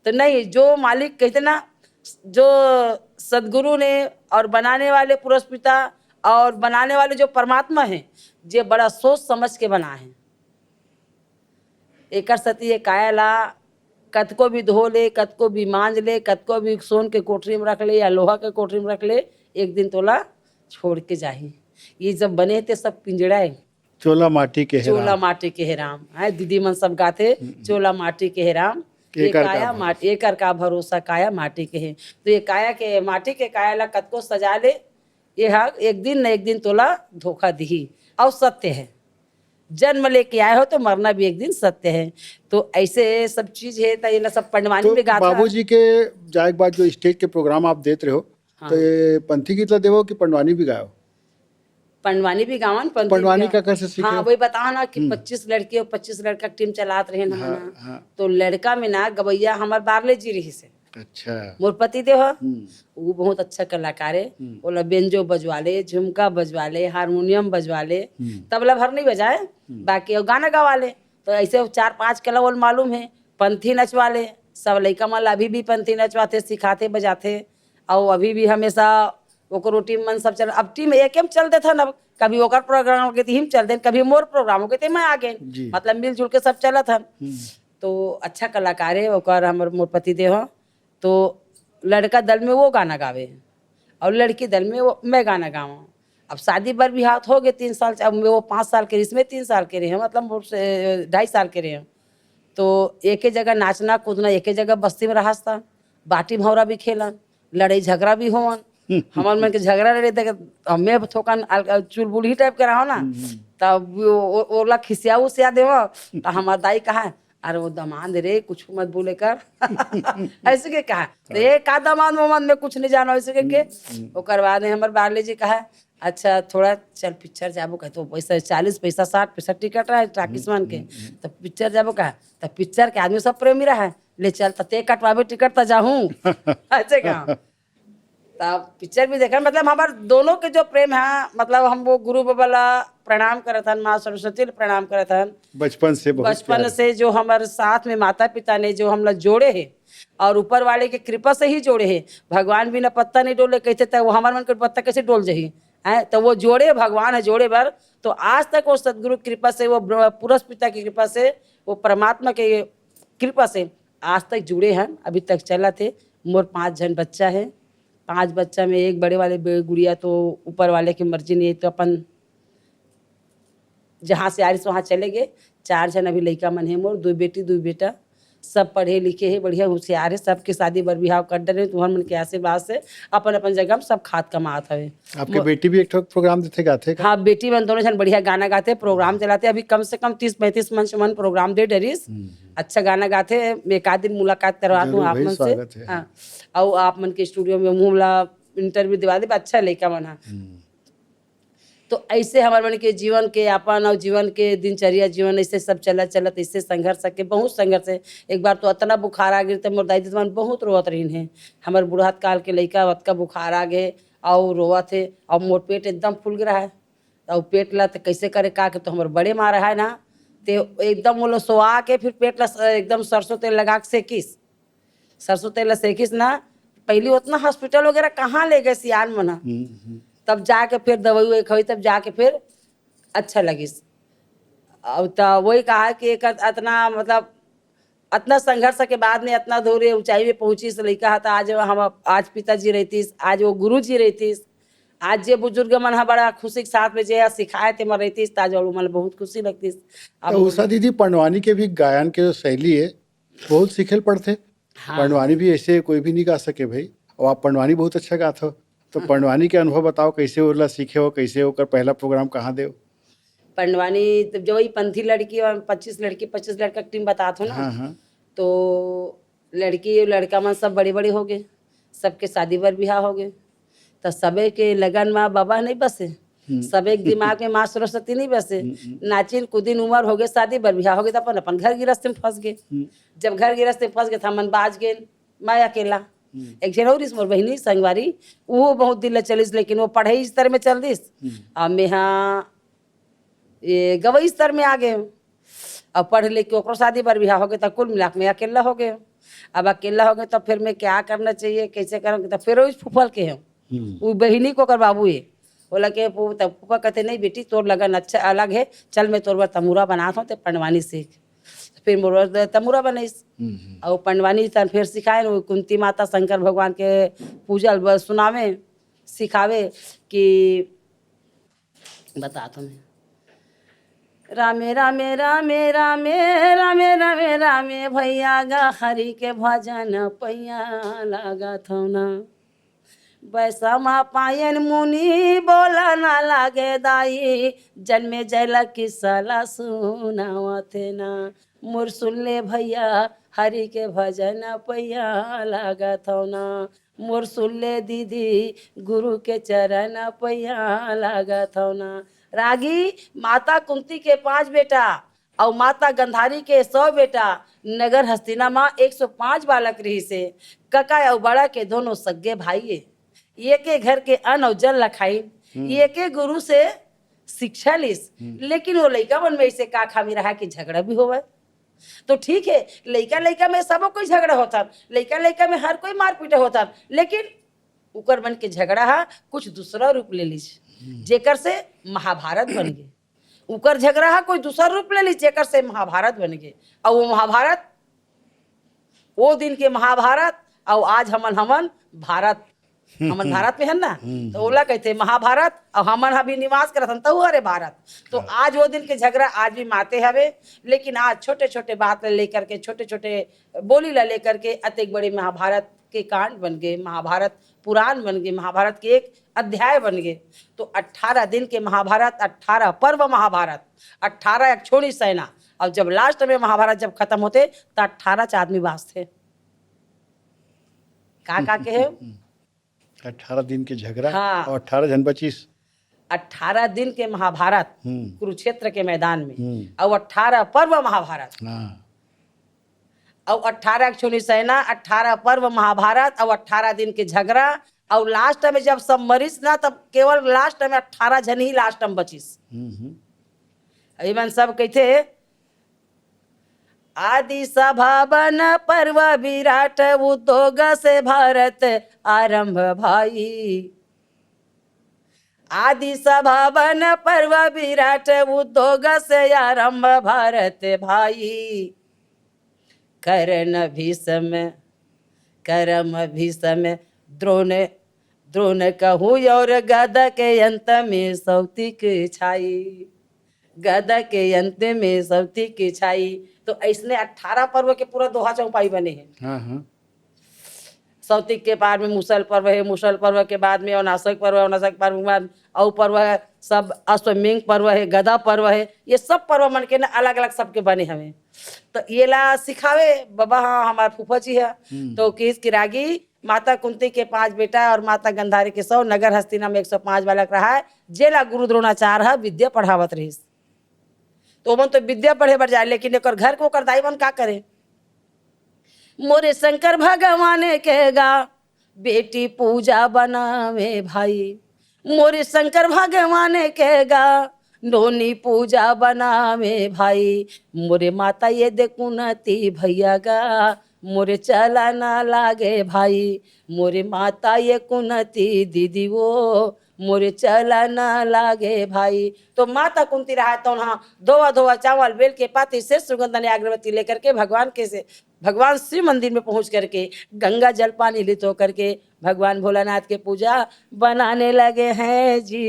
तो नहीं, जो मालिक कहते ना, जो सदगुरु ने और बनाने वाले पुरस्पिता और बनाने वाले जो परमात्मा है, जे बड़ा सोच समझ के बना है। एकर सेती ये काया ला कतको भी धो ले, कतको भी मांज ले, कतको भी सोन के कोठरी में रख ले या लोहा के कोठरी में रख ले, एक दिन तोला छोड़ के जाही। ये जब बने ते सब पिंजड़ा है। चोला माटी के हे चोला राम। माटी के हे राम। है दीदी मन सब गाथे, हम्म। चोला माटी के हे राम। ये एकर का काया भरोसा। माटी, एकर का भरोसा, काया माटी के हे। तो ये काया के, माटी के काया ला कतको सजा ले, ये हा एक दिन न एक दिन तोला धोखा दिही। और सत्य है, जन्म लेके आए हो तो मरना भी एक दिन सत्य है। तो ऐसे सब चीज है, तो ये ला सब पंडवानी तो में गाथा। बाबूजी के जाए के बाद जो स्टेज के प्रोग्राम आप देत रहे हो, हाँ। तो ये पंथी गीत ला देवो कि पंडवानी भी गाओ? पंडवानी भी गावन, पंथी भी पंडवानी गावन। का कैसे सीखे? हाँ, वही बताओ ना कि हम्म। पच्चीस लड़की और पच्चीस लड़का टीम चलात रहे ना, हाँ, ना। हाँ। तो लड़का में ना गवैया हमार बारले जी रही से। अच्छा। मोर पति देव ह, हम्म। वो बहुत अच्छा कलाकार है। हम्म। ओला बेंजो बजवा ले, झुमका बजवा ले, हारमोनियम बजवा ले, हम्म। तबला भर नहीं बजाए, हम्म। बाकी वो गाना गवा ले। तो ऐसे वो चार पांच कला ओला मालूम है, पंथी नचवा ले। सब लइका मन ला अभी भी पंथी नचवाथे, सिखाथे, बजाथे। और अभी भी हमेशा ओकरो टीम मन सब चल, अब टीम एक में चल देथन, अब कभी ओकर प्रोग्राम होगे त इही में चल देन, कभी मोर प्रोग्राम होगे त मैं आ गेन। जी। मतलब मिलजुल के सब चलत हन। हम्म। तो अच्छा कलाकार है ओकर, हमर मोर पति देव ह। तो लड़का दल में वो गाना गावे और लड़की दल में वो मैं गाना गावा। अब शादी बर बिहाव हो गए तीन साल, अब वो पाँच साल के, इसमें तीन साल के रहे, मतलब मोर से ढाई साल के रहे। तो एके जगह नाचना कूदना, एके जगह बस्ती में रहस त बाटी भौरा भी खेलन, लड़ाई झगड़ा भी होवन। हमर मन के झगड़ा लड़े देख, हमें थोकन अल-, चुलबुलही टाइप के रहो ना, हम्म, हम्म। तब वो, वो, ओला खिसिया उसिया देव, त हमार दाई कहा, "अरे वो दमांद रे, कुछ मत बोले कर।" ऐसे के कहा, "तो ये का दमांद वमांद में कुछ नहीं जानो," ऐसे के, के। हम्म, हम्म। ओकर बाद में हमर बारले जी कहा, "अच्छा थोड़ा चल पिक्चर जाबो," कहे, तो पैसा चालीस पैसा, साठ पैसा टिकट रहे टाकिस हम्म, मन के, हम्म, हम्म। तो पिक्चर जाबो कहा, तो पिक्चर के आदमी सब प्रेमी रहे, "ले चल, त ते कटवाबे टिकट, त जाहूं।" ऐसे कहा। तब पिक्चर भी देखा, मतलब हमार दोनों के जो प्रेम है, मतलब हम वो गुरु बाबा ला प्रणाम करत हन, माँ सरस्वती ला प्रणाम करत हन। बचपन से बहुत बचपन प्यार। से जो हमारे साथ में माता पिता ने जो हमला जोड़े है और ऊपर वाले के कृपा से ही जोड़े है। भगवान बिना पत्ता नहीं डोले कहते, तो वो हमार मन के पत्ता कैसे डोल जाही? हैं, तो वो जोड़े भगवान है जोड़े बर। तो आज तक वो सदगुरु की कृपा से, वो ब्र-, पुरस्पिता की कृपा से, वो परमात्मा के कृपा से आज तक जुड़े हन, अभी तक चलत हे। मोर पाँच झन बच्चा हे, पाँच बच्चा में एक बड़े वाले बे-, गुड़िया तो ऊपर वाले के मर्जी नहीं, तो अपन जहाँ से आरिस वहाँ चले गए। चार झन अभी लइका मन हे मोर, दो बेटी, दो बेटा, सब पढ़े लिखे हे, बढ़िया होशियार हे, सबके शादी बर बिहाव कर डरे। तुम्हर मन के आशीर्वाद से अपन अपन जगह में सब खात कमात हवे। आपके मो- बेटी भी एक ठो प्रोग्राम देथे, गाथे का? हाँ, बेटी मन दोनों झन बढ़िया गाना गाथे, प्रोग्राम चलाथे। अभी कम से कम तीस पैंतीस मंच मन प्रोग्राम दे डरिस। हम्म, हम्म। अच्छा गाना गाथे, एक आध दिन मुलाकात करवा दूं जरूर आप भाई, मन से। स्वागत है। हाँ, अउ आप मन के स्टूडियो में हमला इंटरव्यू दिवा देब, अच्छा लइका मन हा। हम्म। तो ऐसे हमर मन के जीवन के यापन और जीवन के दिनचर्या, जीवन ऐसे सब चलत चलत, ऐसे संघर्ष के, बहुत संघर्ष है। एक बार तो अतना बुखार आ गिर, त मोर दाई दीदी मन बहुत रोवत रहिन है। हमर बुढ़ात काल के लइका अतका बुखार आ गे और रोवत है, और मोर पेट एकदम फूल गे रहा है। और पेट ला त कैसे करे का के, तो हमर बड़े माँ रहा है ना, ते एकदम वो लो सोआ के फिर पेट ला स-, एकदम सरसों तेल लगा के सेकिस। सरसों तेल ला सेकिस ना, पहली उतना हॉस्पिटल वगैरह कहाँ ले गए सियान मन ह। हम्म, हम्म। तब जाके फिर दवाई ववाई खवाई, तब जाके फिर अच्छा लगिस। अब त वही कहा कि एक अतना, मतलब, अतना संघर्ष के बाद में अतना दूर ये ऊंचाई में पहुंचिस लइका ह, त आज हम, आज पिताजी रहतिस, आज वो गुरु जी रहतिस, आज जे बुजुर्ग मन ह बड़ा खुशी के साथ में जे ह सिखाए ते मन रहतिस, त आज वो मन बहुत खुशी लगतिस। अब तो उषा दीदी, पंडवानी के भी गायन के जो शैली है, बहुत सीखे ल पड़थे। हाँ। पंडवानी भी ऐसे कोई भी नहीं गा सके भाई, और आप पंडवानी बहुत अच्छा गात हो, तो हाँ। पंडवानी के अनुभव बताओ, कैसे ओला सीखे हो, कैसे ओकर पहला प्रोग्राम कहाँ देव? पंडवानी तो जो ही पंथी लड़की और पच्चीस लड़की, पच्चीस लड़का के टीम बतात हो ना। हाँ, हाँ। तो लड़की लड़का मन सब बड़े बड़े हो गए, सबके शादी बर बिहाव हो गए। तो सबे के लगन में बाबा नहीं बसे, हम्म। सबे के दिमाग में माँ सरस्वती नहीं बसे। हम्म, हम्म। नाचिन कुदिन, उम्र हो गए, शादी बर बिहाव हो गए, तो अपन अपन घर गिरस्ती में फंस गए। हम्म। जब घर गिरस्ती में फंस गए, तो हमन बाज गए, मैं अकेला। हम्म। एक झन और इस मोर बहिनी संगवारी, वो बहुत दिन ले चलिस, लेकिन वो पढ़ाई इस तरह में चल दिस। हम्म। और मैं हाँ ये गवई स्तर में आ गए हूँ। अब पढ़ लिख के ओकरो शादी बर बिहाव हो गए, तो कुल मिला के मैं अकेला हो गए हूँ। अब अकेला हो गए, तो फिर मैं क्या करना चाहिए, कैसे करूँ, तो फिर उस फूफल के हूँ। हम्म। वो बहिनी को ओकर बाबू है, बोला के पू-, तब फूफा कहते, "नहीं बेटी, तोर लगन अच्छा अलग है, चल मैं तोर बर तमूरा बनात हूँ, ते पंडवानी सीख।" तो फिर मोर बर तमूरा बनइस। हम्म, हम्म। और पंडवानी तन फिर सिखाए, वो कुंती माता शंकर भगवान के पूजा ब-, सुनावे, सिखावे कि बता तुम्हें। रामे, रामे, रामे, रामे, रामे, रामे, रामे, भैया गा हरि के भजन पैया लागत हौ ना। बैसमा पायन मुनि बोला ना लागे दाई, जन्मे जैला किस्सा ला सुनावत हे ना। मोर सुन ले भैया हरि के भजन पैया लागत हौ ना। मोर सुन ले दीदी गुरु के चरण पैया लागत हौ ना। रागी, माता कुंती के पांच बेटा अउ माता गंधारी के सौ बेटा। नगर हस्तिना म एक सौ पांच बालक रिहिस हे। कका अउ बड़ा के दोनों सग्गे भाई हे। एके घर के अन्न अउ जल ल खाइन, हम्म। एके गुरु से शिक्षा लिस। हम्म। लेकिन वो लइका मन में ऐसे का खामी रहा कि झगड़ा भी होवय? तो ठीक है, लइका लइका में सबो कोई झगड़ा होता, लइका लइका में हर कोई मारपीट होता, लेकिन उकर मन के झगड़ा हा कुछ दूसरा रूप ले लीस, हम्म। जेकर से महाभारत बन गे। उकर झगड़ा हा कोई दूसरा रूप ले लीस, जेकर से महाभारत बन गे। और वो महाभारत, वो दिन के महाभारत, और आज हमन, हमन भारत, हमन भारत में हन ना, हम्म, तो हम्म। ओला कहते महाभारत, और हमन अभी निवास करत हन, तहु हरे भारत। तो हाँ। आज वो दिन के झगड़ा आज भी माते हवे, लेकिन आज छोटे-छोटे बात ले लेकर के, छोटे-छोटे बोली ला लेकर के अतेक बड़े महाभारत के कांड बन गए, महाभारत पुराण बन गए, महाभारत के एक अध्याय बन गए। तो अठारह दिन के महाभारत, अठारह पर्व महाभारत, अठारह अक्षोणी सेना, और जब लास्ट में महाभारत जब खत्म होते, तो अठारह च आदमी बाँचते। का, का कहे? अठारह दिन के झगड़ा हाँ। और अठारह झन बचिस। अठारह दिन के महाभारत हम्म। कुरुक्षेत्र के मैदान में, हम्म। और अठारह पर्व महाभारत, हाँ। और अठारह अक्षोणी सेना, अठारह पर्व महाभारत, और अठारह दिन के झगड़ा, और लास्ट में जब सब मरिस ना, तब केवल लास्ट में अठारह झन ही लास्ट में बचिस। हम्म, हम्म। एमन सब कहते, आदि सभावन पर्व विराट, उद्योग से भारत आरंभ भाई। आदि सभावन पर्व विराट, उद्योग से आरंभ भारत भाई। कर्ण भीष्म, करम भीष्म, द्रोण, द्रोण कहूँ और गद के अंत में सौतिक छाई। गद के अंत में सौतिक छाई। तो ऐसने अठारह पर्व के पूरा दोहा चौपाई बने हे। हाँ, हाँ। सौतिक के पार में मुसल पर्व हे, मुसल पर्व के बाद में अनासक पर्व, अनासक पर्व के बाद अउ पर्व हे, सब अश्वमेघ पर्व हे, गदा पर्व हे, ये सब पर्व मन के ना अलग-अलग सबके बने हवे। तो ये ला सिखावे बाबा, हाँ, हमार फूफा जी हे। हम्म। तो किस कि रागी माता कुंती के पांच बेटा और माता गंधारी के सौ, नगर हस्तिना में एक सौ पांच बालक रहा है, जेला गुरु द्रोणाचार्य ह विद्या पढ़ावत रहिस। तो ओमन तो विद्या पढ़े बर जाए, लेकिन एकर घर के ओकर दाई मन का करे? मोरे शंकर भगवान के गा बेटी पूजा बनावे भाई, मोरे शंकर भगवान के गा नोनी पूजा बनावे भाई, मोरे माता ये दे कुनती भैया गा, मोरे चला ना लागे भाई, मोरे माता ये कुनती दीदी वो, मोरे चला ना लागे भाई। तो माता कुंती रहा तो वहाँ धोवा धोवा चावल, बेल के पाती से सुगंधन अगरबत्ती लेकर के भगवान के से, भगवान शिव मंदिर में पहुँच करके गंगा जल पानी लित होकर के भगवान भोलानाथ के पूजा बनाने लगे हैं जी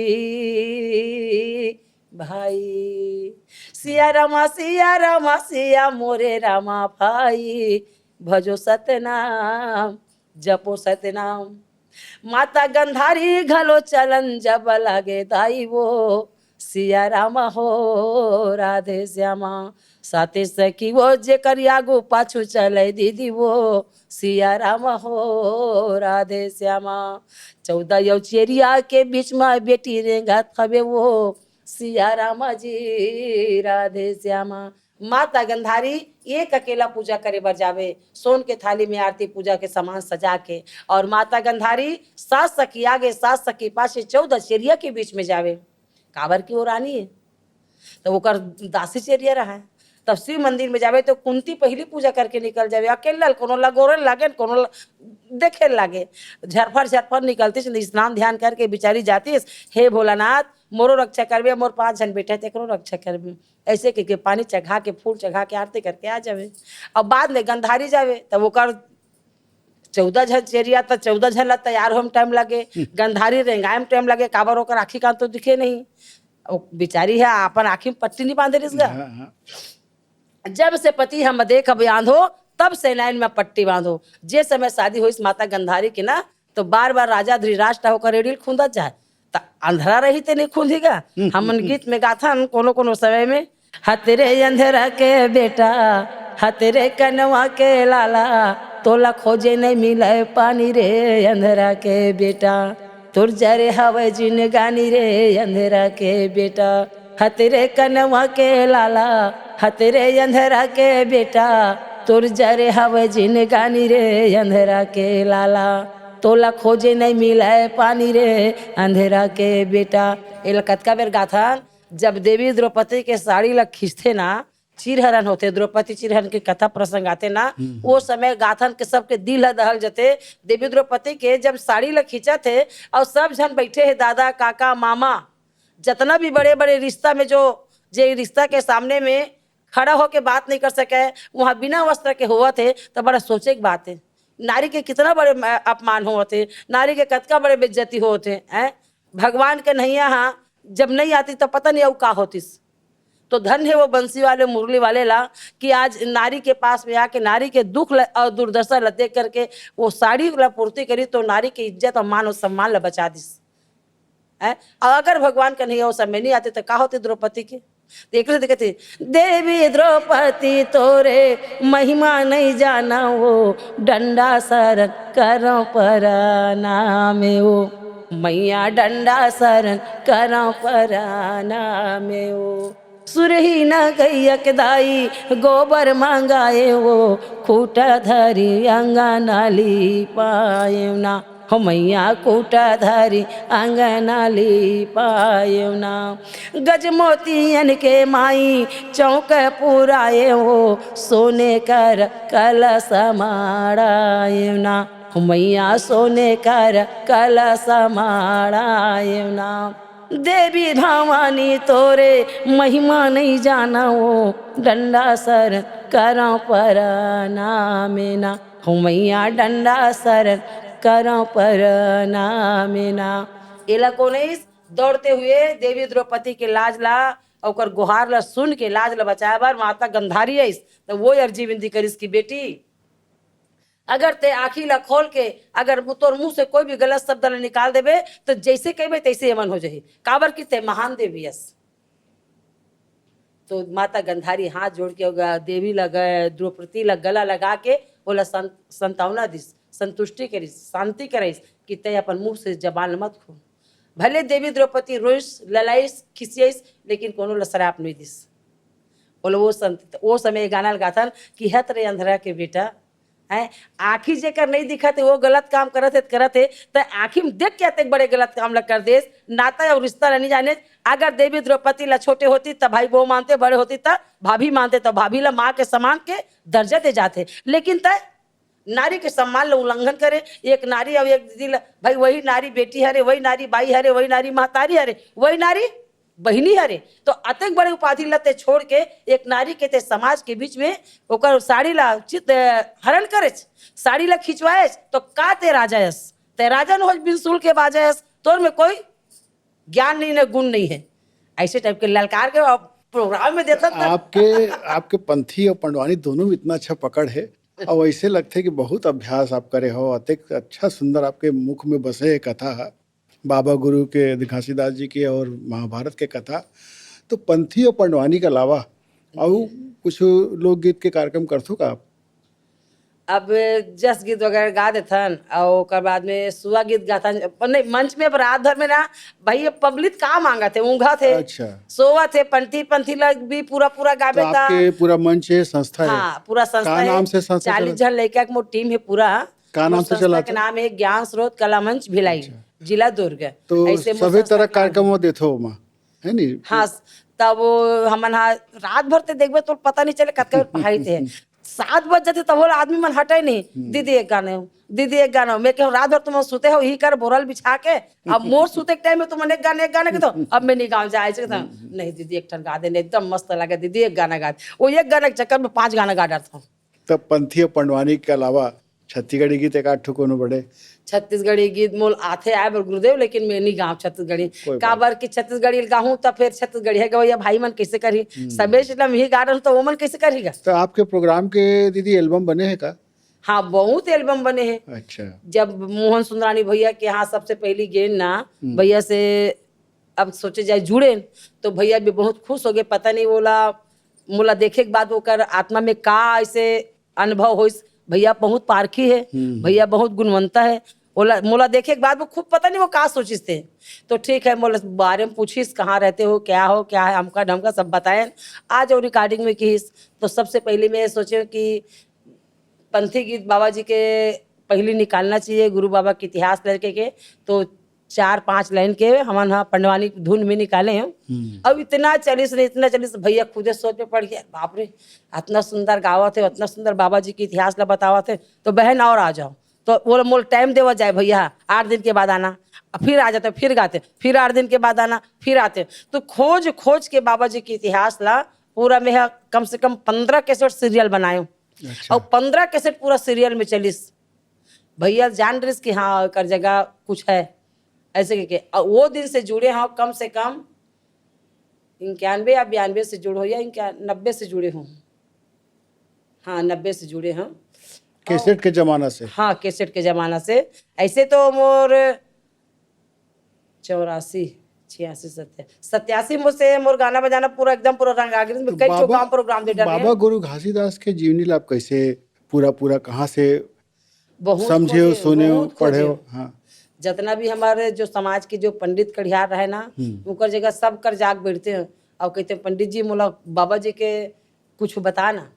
भाई। सिया रामा, सिया रामा, सिया मोरे रामा भाई, भजो सतनाम, जपो सतनाम। माता गंधारी घलो चलन जब लागे दाई वो, सिया राम हो राधे श्यामा। साते सखी वो जेकर आगू पाछू चले दीदी वो, सिया राम हो राधे श्यामा। चौदह यौ चेरिया के बीच में बेटी रेंगत हवे वो, सिया राम जी राधे श्यामा। माता गंधारी एक अकेला पूजा करे बर जावे, सोन के थाली में आरती पूजा के सामान सजा के, और माता गंधारी सात सखी आगे, सात सखी पाछे, चौदह चेरिया के बीच में जावे। काबर कि वो रानी है, तो ओकर दासी चेरिया रहा है। तब शिव मंदिर में जावे तो कुंती पहली पूजा करके निकल जावे, अकेला, कोनो ला गोरे लागे, कोनो ला देखे लागे। झरफर झरफर निकलतीस, स्नान ध्यान करके बिचारी जातीस, "हे भोलानाथ, मोरो रक्षा करबे, मोर पांच झन बेटा हे, तेकरो रक्षा करबे।" ऐसे कह के पानी चढ़ा के, फूल चढ़ा के, आरती करके आ जावे। अब बाद में गंधारी जावे, तब ओकर चौदह झन चेरिया, त चौदह झन ला तैयार होए में टाइम लगे, गंधारी रेंगाए में टाइम लगे, काबर ओकर आँखी कान तो दिखे नहीं, ओ बिचारी है, अपन आँखी में पट्टी नहीं बांधे रहिस गा। हाँ, हाँ। "जब से पति हम देख अब आंधो, तब से नैन में पट्टी बांधो।" जे समय शादी होइस माता गंधारी के ना, तो बार बार राजा धृतराष्ट्र ओकर एड़ी ल खूंदत जाए, त अंधरा रही ते नहीं खूंदी गा। हमन गीत में गाथन कोनो कोनो समय में, "हतरे अंधरा के बेटा, हतरे कनवा के लाला, तोला खोजे नहीं मिले पानी रे अंधरा के बेटा, तोर जरे हवे जिनगानी रे अंधरा के बेटा, हतरे कनवा के लाला, हतरे अंधरा के बेटा, तोर जरे हवे जिनगानी रे अंधरा के लाला, तोला खोजे नहीं मिले पानी रे अंधरा के बेटा।" एला कतका बेर गाथन, जब देवी द्रौपदी के साड़ी ला खींचथे ना, चिरहरन होथे, द्रौपदी चिरहरन के कथा प्रसंग आथे ना, वो समय गाथन के सबके दिल ह दहल जथे। देवी द्रौपदी के जब साड़ी ला खींचत हे और सब झन बैठे हे, दादा, काका, मामा, जतना भी बड़े बड़े रिश्ता में जो, जे रिश्ता के सामने में खड़ा होके बात नहीं कर सके, वहाँ बिना वस्त्र के होवत हे, तो बड़ा सोचे के बात है। नारी के कितना बड़े म-, अपमान होवत हे, नारी के कतका बड़े बेइज्जती होवत हे, हैं? भगवान के नैया हाँ जब नहीं आती तो पता नहीं अउ का होतिस। तो धन है वो बंसी वाले, मुरली वाले ला कि आज नारी के पास में आके नारी के दुख ल-, और दुर्दशा ला देख करके वो साड़ी ला पूर्ति करी, तो नारी के इज्जत और मान और सम्मान ला बचा दिस। हैं? और अगर भगवान कन्हैया वो समय नहीं आते तो का होते द्रौपदी के? देख ले, देखे थे, "देवी द्रौपदी तोरे महिमा नहीं जाना वो, डंडा शरण करम प्रणाम वो, मैया डंडा शरण करम प्रणाम वो।" सुरही न गैया के दाई गोबर मांगाए वो, खूटा धरी अंगना लीपाए ना। हो मैया, कूटा धरी अंगना लीपायो ना। गजमोतियन के माई चौक पुराए हो, सोने कर कलश माढ़ायो ना। हो मैया, सोने कर कलश माढ़ायो ना। देवी भवानी तोरे महिमा नहीं जाना हो, डंडा सर करा प्रणाम ना। हो मैया, डंडा शरण करौं प्रणाम ना। एला कोन आइस? दौड़ते हुए देवी द्रौपदी के लाज ला, ओकर गुहार ला सुन के, लाज ला बचाए बर माता गंधारी आइस। त वो अर्जी विनती करिस कि बेटी, अगर ते आँखी ला खोल के, अगर मु-, तोर मुंह से कोई भी गलत शब्द ला निकाल देबे, त जैसे कहबे तैसे एमन हो जाही, काबर कि ते महान देवी अस। तो माता गंधारी हाथ जोड़ के ओगा देवी ला ग-, द्रौपदी ला गला लगा के ओला सं-, संतावना दिस, संतुष्टि करिस, शांति कराइस कि तै अपन मुंह से जबान मत खोल। भले देवी द्रौपदी रोइस, ललाइस, खिसियाइस, लेकिन कोनो ला श्राप नहीं दिस। बोले वो संत, वो समय ये गाना ल गाथन कि हत रे अंधरा के बेटा, हैं? आँखी जेकर नहीं दिखत हे, वो गलत काम करत हे, करत हे, त आँखी में देख के अतेक बड़े गलत काम ल कर देस, नाता और रिश्ता ल नहीं जाने। अगर देवी द्रौपदी ला छोटे होती त भाई बहू मानते, बड़े होती त भाभी मानते, त भाभी ला माँ के समान के दर्जा दे जाते, लेकिन त नारी के सम्मान ल उल्लंघन करे। एक नारी और एक दीदी ला, भाई वही नारी बेटी हरे, वही नारी बाई हरे, वही नारी महतारी हरे, वही नारी बहिनी हरे, तो अतेक बड़े उपाधि ला ते छोड़ के एक नारी के ते समाज के बीच में ओकर साड़ी ला चित, हरण करेच, साड़ी ला खिंचवाएच, तो का ते राजा अस? ते राजा न हो बिन सूल के बाजा अस, तोर में कोई ज्ञान नहीं, न गुण नहीं है। ऐसे टाइप के ललकार के अब प्रोग्राम में देता था। आपके, आपके पंथी और पंडवानी दोनों में इतना अच्छा पकड़ है, और ऐसे लगते कि बहुत अभ्यास आप करे हो, अतेक अच्छा सुंदर आपके मुख में बसे है कथा है। बाबा गुरु के, घासीदास जी के और महाभारत के कथा, तो पंथी और पंडवानी के अलावा अउ कुछ लोकगीत के कार्यक्रम करथो का आप? अब जस गीत वगैरह गा देथन, और ओकर बाद में सुआ गीत गाथन। पर नहीं, मंच में अब रात भर में ना, भाई, ये पब्लिक का मांगत हे, ऊंघत हे, अच्छा। सोवत हे, पंथी, पंथी ला भी पूरा, पूरा तो गाबे ता। आपके पूरा मंच है, संस्था है? हाँ, पूरा संस्था का है। नाम से संस्था चालीस चलत? जन लइका के मोर टीम है पूरा। का मोर नाम से संस्था चलत के है? नाम है ज्ञान स्रोत कला मंच भिलाई, अच्छा। जिला दुर्ग। तो ऐसे मोर सभी संस्था तरह के नाम कार्यक्रम है। वो देथो ओमा, है नी? हाँ, तब वो हमन हा रात भर ते देखबे तो पता नहीं चले कतका बेर पहाई थे। सात बज जाथे तब वो आदमी मन हटे नहीं। हम्म। "दीदी एक गाना हो, दीदी एक गाना हो।" मैं कहूँ, "रात भर तुम सुते हो, यही कर बोरल बिछा के, अब मोर सुते के टाइम में तुमन एक गाना, एक गाना के तो अब मैं नहीं गाँव जाए।" नहीं दीदी, एक ठन गा देने, एकदम मस्त लगे दीदी, एक गाना गा दे। वो एक गाना के चक्कर में पांच गाना गा डालता हूँ। तब पंथी और पंडवानी के अलावा छत्तीसगढ़ी गीत एक आध ठो कोनो बड़े? छत्तीसगढ़ी गीत मोल आथे आए बर गुरुदेव, लेकिन मैं नहीं गाँव छत्तीसगढ़ी। कोई बात काबर कि छत्तीसगढ़ी गाहूँ त फिर छत्तीसगढ़िया गवैया भाई मन कैसे करही? हम्म। सबे चीज ला हम ही गा डरहूँ त ओमन कैसे करही गा? तो आपके प्रोग्राम के दीदी एल्बम बने हे का? हाँ, बहुत एल्बम बने हे। अच्छा। जब मोहन सुंदरानी भैया के यहाँ सबसे पहली गेन ना, हम्म। भैया से अब सोचे जाए जुड़े, तो भैया भी बहुत खुश हो गए। पता नहीं बोला, मोला देखे के बाद ओकर आत्मा में का ऐसे अनुभव होइस। भैया बहुत पारखी है, हम्म। भैया बहुत गुणवंता है। ओला, मोला देखे के बाद वो खुद पता नहीं वो का सोचिस थे। तो ठीक है, मोला बारे में पूछिस, "कहाँ रहते हो, क्या हो, क्या है, अमका ढमका सब बताएन।" आज वो रिकॉर्डिंग में किहिस, तो सबसे पहले मैं ये सोचे कि पंथी गीत बाबा जी के पहली निकालना चाहिए, गुरु बाबा के इतिहास लेके के, तो चार पांच लाइन के हमन हा पंडवानी धुन में निकाले हैं। हम्म। अब इतना चलिस रे, इतना चलिस, भैया खुदे सोच में पड़ गया, "बाप रे, इतना सुंदर गावत है, इतना सुंदर बाबा जी के इतिहास ला बतावत है, तो बहन और आ जाओ।" तो बोले, "मोल टाइम देवा जाए भैया, आठ दिन के बाद आना।" अब फिर आ जाते, फिर गाते, फिर आठ दिन के बाद आना, फिर आते। तो खोज खोज के बाबा जी के इतिहास ला पूरा में हा कम से कम पंद्रह कैसेट सीरियल बनायो। अच्छा। और पंद्रह कैसेट पूरा सीरियल में चलिस। भैया जान रहिस कि हाँ, एकर जगह कुछ है, ऐसे करके। और वो दिन से जुड़े हूँ, कम से कम इक्यानवे या बयानवे से जुड़े हो या इक्या-, नब्बे से जुड़े हूँ। हाँ, नब्बे से जुड़े हूँ। कैसेट और के जमाना से? हाँ, कैसेट के जमाना से। ऐसे तो मोर चौरासी, छियासी, सत्या-, सत्यासी में से मोर गाना बजाना पूरा एकदम पूरा रंगागिरी में तो कई ठो बाबा, गाँव प्रोग्राम दे डाले बाबा हैं। गुरु घासीदास के जीवनी ला आप कैसे पूरा, पूरा कहाँ से बहुत समझे हो, खोजे, सुने हो, बहुत खोजे। पढ़े हो? हाँ। जितना भी हमारे जो समाज के जो पंडित कड़ियार रहे ना, हम्म। उनकर जगह सब कर जाग बैठते हैं और कहते हैं, "पंडित जी, मोला बाबा जी के कुछ बता ना,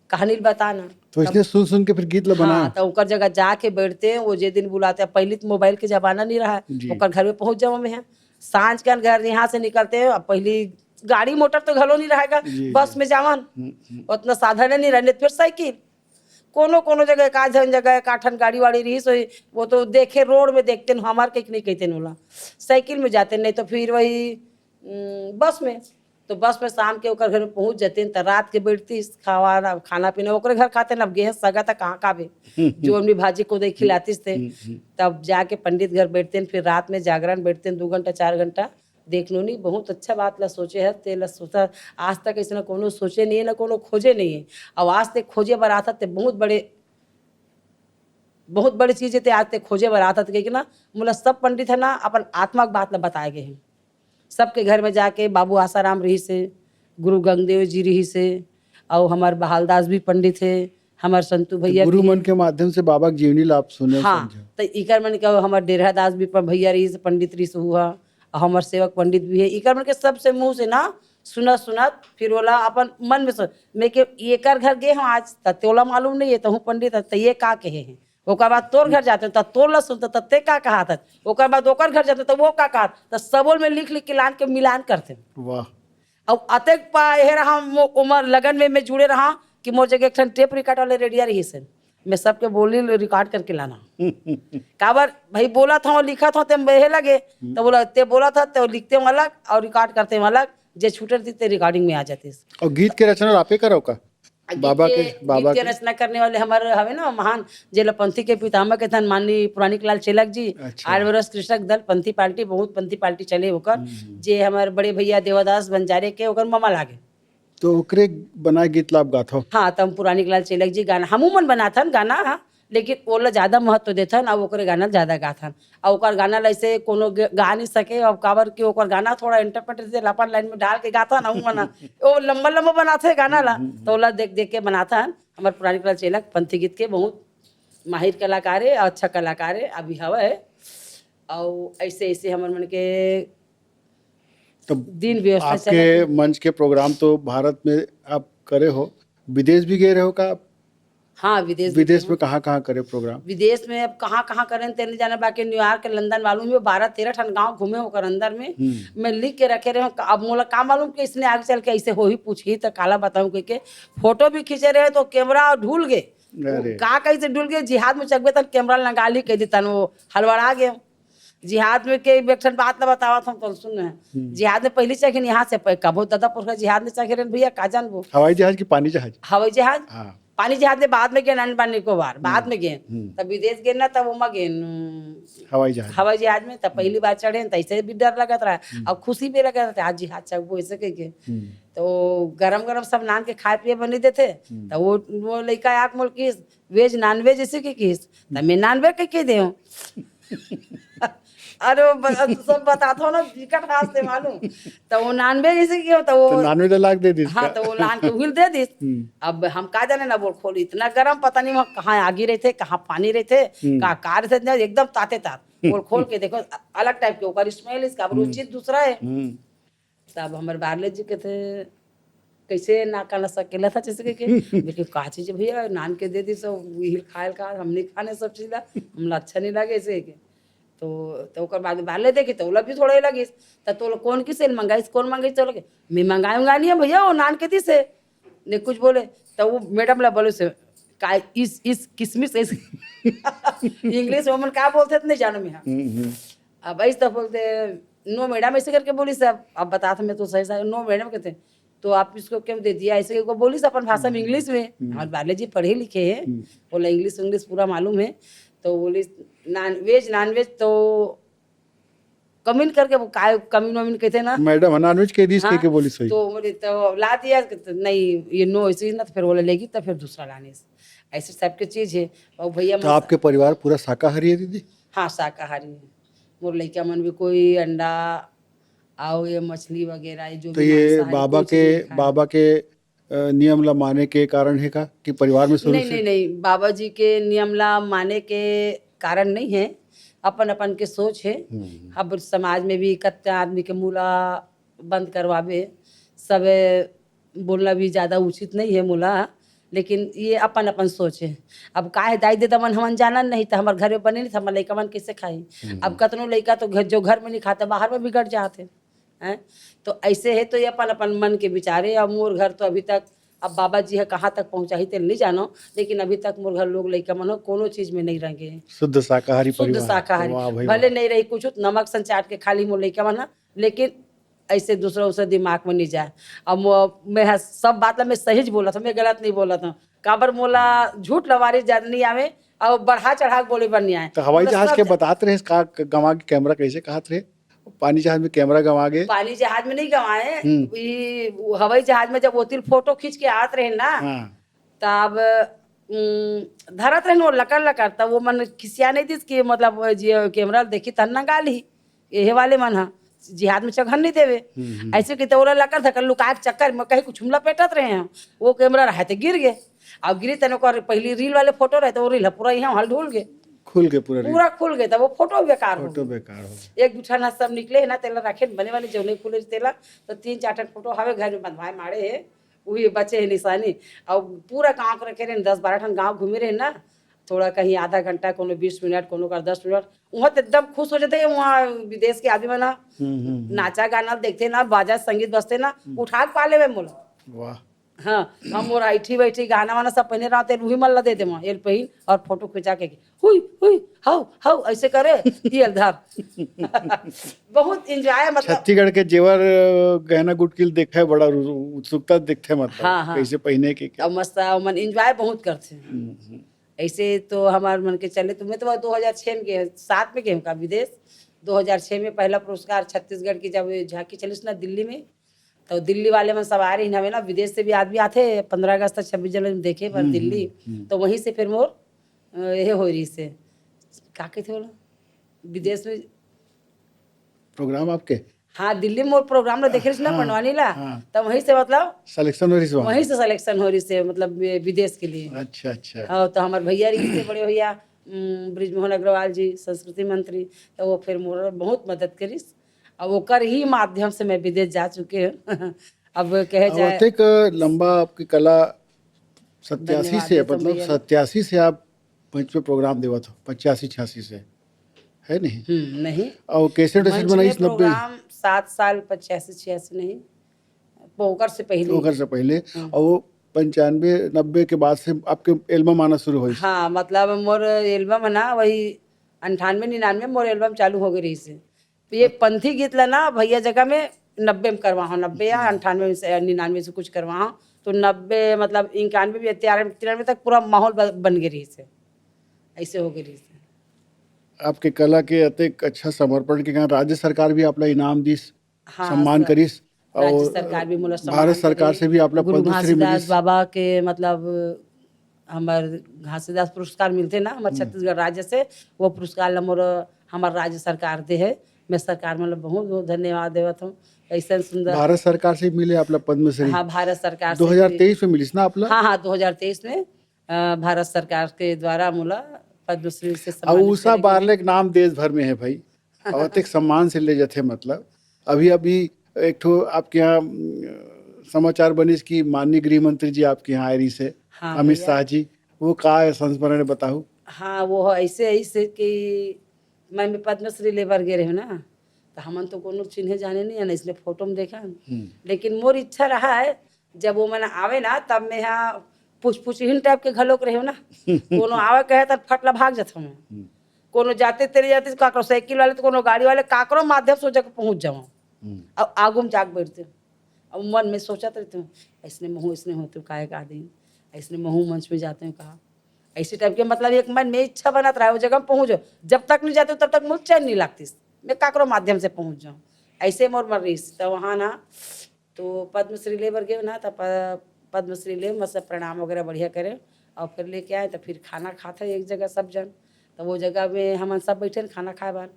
कहानी बता ना।" तो तब इसने सुन सुन के फिर गीत ला बनाया? हाँ, तो ओकर जगह जाके बैठते हैं, वो जे दिन बुलाते हैं, पहले तो मोबाइल के जमाना नहीं रहा, जी। ओकर घर में पहुंच जावा मैं है। सांझ के घर यहाँ से निकलते हैं, अब पहली गाड़ी मोटर तो घलो नहीं रहेगा, जी, बस जी। में जावन, हम्म, हम्म। उतना साधन नहीं रहने, फिर साइकिल, कोनो कोनो जगह एक आध जन जगह एक आध ठन गाड़ी वाड़ी रही, सो वो तो देखे रोड में देखते न, हमार के नहीं कहते न ओला, साइकिल में जाते, नहीं तो फिर वही उम, बस में। तो बस में शाम के ओकर घर में पहुंच जाते हैं, त रात के बैठतीस, खावा, खाना पीना ओकरे घर खाते न, अब गेहूं सगा त कहाँ खाबे? जो हमनी भाजी को दे खिलातीस थे। हम्म, हम्म। तब जाके पंडित घर बैठते हैं, फिर रात में जागरण बैठते हैं, दो घंटा, चार घंटा। देख लो नहीं, बहुत अच्छा बात ला सोचे है, ते ला सोचा, आज तक ऐसा कोनो सोचे नहीं है, ना कोनो खोजे नहीं है। और आज तक खोजे बर आता ते बहुत बड़े, बहुत बड़ी चीज है, ते आज तक खोजे बर आता, कहे कि ना, मोला सब पंडित है ना, अपन आत्मा के बात ला बताए गए हैं। सबके घर में जाके बाबू आसाराम रहिस हे, गुरु गंगदेव जी रहिस हे, अउ हमर बहालदास भी पंडित हे, हमर संतू तो भैया गुरु भी मन हे। के माध्यम से बाबा के जीवनी ला आप सुने, हाँ, समझे। त इकर मन के हमर डेरहा दास भी प-, भैया रहिस, पंडित रहिस हुआ, अउ हमर सेवक पंडित भी हे। इकर मन के सबसे मुंह से ना सुनत सुनत फिर ओला अपन मन में सोच, मैं के एकर घर गे हूँ आज, त तोला मालूम नहीं है, तहूँ पंडित है, त ये का कहे हैं। ओकर बाद तोर घर जाते, त तोर ला सुनते, त ते का कहात हस। ओकर बाद ओकर घर जाते, त वो का कहात, त सबोल में लिख लिख के लान के मिलान करते। वाह। अब अतेक पा एहे रहा, मो-, ओमर लगन में मैं जुड़े रहा कि मोर जगह एक ठन टेप रिकॉर्ड वाले रेडिया रहिस हे। मैं सबके बोली रिकॉर्ड करके लाना। काबर भाई बोलत हूँ, लिखत हूँ, ते एहे लगे, हम्म। त बोला, ते बोलत हस, ते लिखते हूँ अलग और रिकॉर्ड करते हूँ अलग, जे छूटत रहिस ते रिकॉर्डिंग में आ जातिस। और गीत के रचना आपे करो का? आ, गीत बाबा के, के, बाबा गीत के के? रचना करने वाले हमर हवे ना महान, जेला पंथी के पितामह के थन माननीय पुराणिक लाल चेलक जी, अच्छा। आठ वर्ष कृषक दल पंथी पार्टी, बहुत पंथी पार्टी चले ओकर, हम्म, हम्म। जे हमर बड़े भैया देवादास बंजारे के ओकर ममा लागे। तो ओकरे बनाए गीत ला आप गाथो? हाँ, त हम पुराणिक लाल चेलक जी गाना, हमू मन बनाथन गाना, हाँ, लेकिन ओला ज्यादा महत्व देथन अउ ओकरे गाना ल ज्यादा गाथन। अउ ओकर गाना ल ऐसे कोनो ग-, गा नहीं सके, अब काबर कि ओकर गाना थोड़ा इंटरप्रिटेशन अपन लाइन में डाल के गाथन, अउ मन वो लंबा लंबा बनाथे गाना ला, तो ओला देख देख के बनाथन। हमर पुरानी कला चेला पंथी गीत के बहुत माहिर कलाकार है, अच्छा कलाकार है, अभी हवा है। अउ ऐसे ऐसे हमर मन के तो दिन व्यवस्था आपके चलत है। मंच के प्रोग्राम तो भारत में आप करे हो, विदेश भी गए रहे हो का? हाँ, विदेश भी विदेश गए में हो। कहाँ कहाँ करे प्रोग्राम? विदेश में अब कहाँ कहाँ करें तेने जाने, बाकी न्यूयॉर्क, लंदन मालूम है, बारह तेरह ठन गांव घूमे होकर अंदर में। हम्म। मैं लिख के रखे रहे हूँ। अब मोला का मालूम कि इसने आगे चल के ऐसे हो ही पूछही तो काला बताऊं कह के। फोटो भी खींचे रहे तो कैमरा ढूल गए। अरे। का कैसे ढूल गए, जिहाद में चकबे तन कैमरा लगा ली कह दी तन वो हलवाड़ा गए। जिहाद में के एक ठन बात ला बतावत हम तो सुन। हम्म। जिहाद में पहली चघिन यहाँ से प-, कबो दादा पुरखा जिहाद में चघे रहे भैया, का जानबो। हवाई जहाज की पानी जहाज? हवाई जहाज। हाँ। पानी जहाज में बाद में गए, अंडमान निकोबार बाद हम्म। में गए। हम्म। तब विदेश गए ना, तब ओमा गए न, हवाई जहाज। हवाई जहाज में। तब पहली बार चढ़े न, त ऐसे भी डर लगत रहा हम्म। और खुशी भी लगत रहा, आज जिहाद चघबो ऐसे कह के। हम्म। तो गरम गरम सब नान के खाए पिए बनी देथे। हम्म। तो वो वो लड़का आके मोल किस, वेज नॉन वेज ऐसे के किस, त मैं नॉन वेज के कह दे। अरे वो ब-, तू सब बताथो ना, बिकट हाथ से मालूम। तो वो नॉन वेज ऐसे कियो, तो वो तो नॉन वेज लाग दे दिस हाँ, का? तो वो लान के उहिल दे दिस। हम्म। अब हम का जाने ना, बोल खोल इतना गरम, पता नहीं वहाँ कहाँ आगी रहते, कहाँ पानी रहते, हम्म। का कार से एकदम ताते तात। बोल खोल के देखो, अ-, अलग टाइप के, ओकर स्मेल इसका, अब वो हम्म। चीज दूसरा है। हम्म। तब हमर बारले जी कहते, "कैसे ना खाना सकेला था?" जैसे कह के, लेकिन का चीज भैया, नान के दे दी सब, इहिल खायल का, हम नहीं खाने सब चीज ला, हमला अच्छा नहीं लगे ऐसे के। तो, तो ओकर बाद बारले देखी, तो ओला भी थोड़ा ही लगिस। त तोला कौन किसे मंगाइस, कौन मंगाइस, तो लगे, "मैं मंगाऊंगा नहीं है भैया, वो नान के दिस है।" ने कुछ बोले, तो वो मैडम ला बोले से, "का इस, इस किसमिस ऐसे?" इंग्लिश में मन का बोलते, तो नहीं जानो मैं, हाँ। हम्म, हम्म। अब ऐसे तो बोलते, "No madam," ऐसे करके बोली सब। अब बता था मैं तो सही सही, "No madam" कहते, "तो आप इसको क्यों दे दिया?" ऐसे करके बोली सब अपन भाषा में, हम्म। इंग्लिश में। हम्म। हमारे बाले जी पढ़े लिखे हैं, हम्म। बोला इंग्लिश, इंग्लिश पूरा मालूम है। तो बोली, "नॉन वेज, नॉन वेज तो कमीन करके वो काय, कमीन वमीन कहते ना।" मैडम, हाँ, नॉन वेज कह दी, इसके हाँ, के बोली सही। तो बोले, "तो ला दिया।" तो नहीं, ये no, ऐसे ही ना, तो फिर बोले, "लेगी," तो फिर दूसरा लाने से। ऐसे सबके चीज है। और भैया तो मन आपके परिवार पूरा शाकाहारी है, दीदी? हाँ, शाकाहारी है। मोर लइका मन भी कोई अंडा, आओ ये मछली वगैरह, ये जो तो भी ये मांसाहारी बाबा कोई चीज के, नहीं खाए। बाबा के, अ, नियम ला माने के कारण है का कि परिवार में शुरू नहीं, से? नहीं, नहीं, बाबा जी के नियम ला माने के कारण नहीं है, अपन अपन के सोच है। हम्म। अब समाज में भी कत्ते आदमी के मुला बंद करवाबे, सबे बोलना भी ज्यादा उचित नहीं है मोला, लेकिन ये अपन अपन सोच है। अब का है, दाई ददा मन हमन जानन नहीं, तो हमर घर में बने नहीं, तो हमर लइका मन कैसे खाही? हम्म। अब कतनो लइका तो घर, जो घर में नहीं खाता, बाहर में बिगड़ जात है, हैं? तो ऐसे है, तो ये अपन अपन मन के विचारे। अब मोर घर तो अभी तक, अब बाबा जी है कहाँ तक पहुँचाही तेल नहीं जानो, लेकिन अभी तक मोर घर लोग लइका मन हो कोनो चीज में नहीं रंगे। शुद्ध शाकाहारी शुद्ध परिवार। शाकाहारी। वाह भाई भले वाह। नहीं रही कुछ, नमक सन चाट के खा ली मोर लइका मन ह, लेकिन ऐसे दूसरा उसरा दिमाग में नहीं जाए। अब मो-, मैं ह-, सब बात ला मैं सही ज बोलत हूँ, मैं गलत नहीं बोलत हूँ। काबर मोला झूठ लवारी ज्यादा नहीं आवे और बढ़ा चढ़ा के बोले बर नहीं आए। तो हवाई मतलब जहाज सब के ज- बतात रहे, का ग-, गंवा के कैमरा कैसे कहत रहे? पानी जहाज में कैमरा गंवा गए? पानी जहाज में नहीं गंवाए, हम्म। ई वो हवाई जहाज में जब ओतिल फोटो खींच के आत रहे ना, हाँ। तब, उम, धरत रहे वो लकर लकर, तब वो मन खिसिया नहीं दिस कि मतलब वो जी कैमरा देखी तन नंगा ली, ये वाले मन हा जिहाद में चघन नहीं देवे। हम्म, हम्म। ऐसे कि तो ओला लकर धकर लुकाए के चक्कर में कहीं कुछ हमला पेटत रहे हैं, वो कैमरा रहे तो गिर गए। अब गिरी तने ओकर पहली रील वाले फोटो रहे, तो वो रील पूरा यहाँ हल ढूल गए। खुल गए पूरा रील। पूरा खुल गए, तब वो फोटो बेकार हो फोटो गए। बेकार हो गए। एक दू ठन सब निकले है ना, तेला रखे बने वाले जौने खुले तेला, तो तीन चार ठन फोटो हवे घर में बंधवाए मारे है, वही बचे है निशानी। और पूरा गाँव के रखे रहे, दस बारह ठन गाँव घूमे रहे ना, थोड़ा कहीं आधा घंटा, कोनो बीस मिनट, कोनो कर दस मिनट, वहाँ तो एकदम खुश हो जाते हैं। वहाँ विदेश के आदमी मन ह हम्म, हम्म, हम्म। नाचा गाना देखते ना, बाजा संगीत बजते ना, हम्म। उठा के पा लेवे मोला। वाह। हाँ, हम मोर ऐठी बैठी गाना वाना सब पहने रहते, वही मन ला दे दे वहाँ, एल पहिन और फोटो खिंचा के, हुई, हुई, हाउ, हाउ, ऐसे करे, ये धर। बहुत एंजॉय, मतलब। छत्तीसगढ़ के जेवर, गहना गुटकिल देखे, बड़ा रु-, उत्सुकता दिखथे, मतलब, हाँ, हाँ। कैसे पहिने के, क्या? अब मस्त, मन एंजॉय बहुत करथे। हम्म, हम्म। ऐसे तो हमार मन के चले, तो मैं तो दो हज़ार छह में गए, सात में गए का विदेश। दो हज़ार छह में पहला पुरस्कार छत्तीसगढ़ की, जब ये झांकी चलिस ना दिल्ली में, तो दिल्ली वाले मन सब आ रही हवे ना, विदेश से भी आदमी आथे, पन्द्रह अगस्त तक, छब्बीस जनवरी में देखे बर हम्म, दिल्ली। हम्म, हम्म। तो वहीं से फिर मोर ये हो रही से, का कहते बोला, विदेश में। प्रोग्राम आपके? हाँ, दिल्ली में मोर प्रोग्राम ला देखे रहिस ना, हाँ, पंडवानी ला। हाँ। त वहीं से, मतलब, सिलेक्शन हो रही से वहाँ? वहीं से सिलेक्शन हो रही से, मतलब, ये विदेश के लिए। अच्छा, अच्छा। और तो हमारे भैया रही से, बड़े भैया, उम, बृजमोहन अग्रवाल जी, संस्कृति मंत्री, तो वो फिर मोर बहुत मदद करिस। अब ओकर ही माध्यम से मैं विदेश जा चुके हूँ। अब कहे अब जाए, अतेक लंबा आपकी कला, सत्यासी धन्यवाद से, देथन मतलब, भैया ला। सत्यासी से आप मंच पे प्रोग्राम देवत हो, पचासी छियासी से, है नहीं? हम्म, नहीं। और कैसेट वैसेट मंच बनाई में इस नब्बे? प्रोग्राम सात साल, पचासी छियासी नहीं, ओकर से पहले। ओकर से पहले। हम्म। और वो पंचानवे नब्बे के बाद से आपके एल्बम आना शुरू हुई? हाँ, मतलब, मोर एल्बम है ना, वही अंठानवे निन्यानवे मोर एल्बम चालू हो गई रही से। तो ये पंथी गीत ला ना भैया जगह में नब्बे में करवा हूँ, नब्बे या अंठानवे में से, निन्यानवे से कुछ करवा हूँ। तो नब्बे, मतलब, इक्यानवे भी, तिरानवे, तिरानवे तक पूरा माहौल ब-, बन गई रही से, ऐसे हो गई रही से। आपके कला के अतेक अच्छा समर्पण के कारण राज्य सरकार भी आपला इनाम दिस, हाँ, सम्मान सर। करिस, राज्य और सरकार भी मोला भारत सम्मान सरकार करे। से भी आपला गुरु पद्मश्री घासीदास मिलिस। बाबा के, मतलब, हमर घासीदास पुरस्कार मिलथे ना, हमर छत्तीसगढ़ राज्य से, वो पुरस्कार ला मोर हमर राज्य सरकार दे हे। मैं सरकार मन ला बहुत बहुत धन्यवाद देवत हूँ, ऐसन सुंदर। भारत सरकार से मिले आपला पद्मश्री? हाँ, भारत सरकार से दो हज़ार तेईस में मिलिस ना आपला? हाँ, हाँ, दो हज़ार तेईस में, अ, भारत सरकार के द्वारा मोला पद्मश्री से और सम्मानित उषा करे गे। बारले के नाम देश भर में है भाई, और अतेक सम्मान से ले जाथे। मतलब, अभी अभी एक ठो आपके यहाँ, उम, समाचार बनिस कि माननीय गृह मंत्री जी आपके यहाँ आए रहिस हे, हाँ अमित भैया। शाह जी, वो का है संस्मरण बताहू? हाँ, वो ऐसे, ऐसे कि मैं, मैं पद्मश्री ले बर गे रहे ना, तो हमन तो कोनो चिन्हे जाने नहीं है ना, इसलिए फोटो में देखा। लेकिन मोर इच्छा रहा है, जब वो मन आवे ना, तब मैं यहाँ पुछ पुछ हिन टाइप के घलोक रहे ना, कोनो आवे कहे त फट ला भाग जात हूँ। कोनो जाते तेरे जाते, काकरो साइकिल वाले, तो कोनो गाड़ी वाले, काकरो माध्यम से वो जगह पहुँच जाऊँ। अब आगू में जाके बैठते हूँ। अब मन में सोचत रहती हूँ, "ऐसने महू, ऐसने होते, काय का दिन, ऐसने महू मंच में जाते हैं कहा।" ऐसे टाइप के, मतलब, एक मन में इच्छा बनत रहा, वो जगह में पहुँचो। जब तक नहीं जाते, तब तक मुझे चैन नहीं लगती। मैं काकरो माध्यम से पहुँच जाऊँ, ऐसे मोर मन रहिस। तो वहाँ ना, तो पद्मश्री ले बर गए ना, तो प-, पद्मश्री ले, मतलब, प्रणाम वगैरह बढ़िया करे, और फिर लेके आए, तो फिर खाना खाते एक जगह सब जन। तो वो जगह में हमन सब बैठे न खाना खाए बर।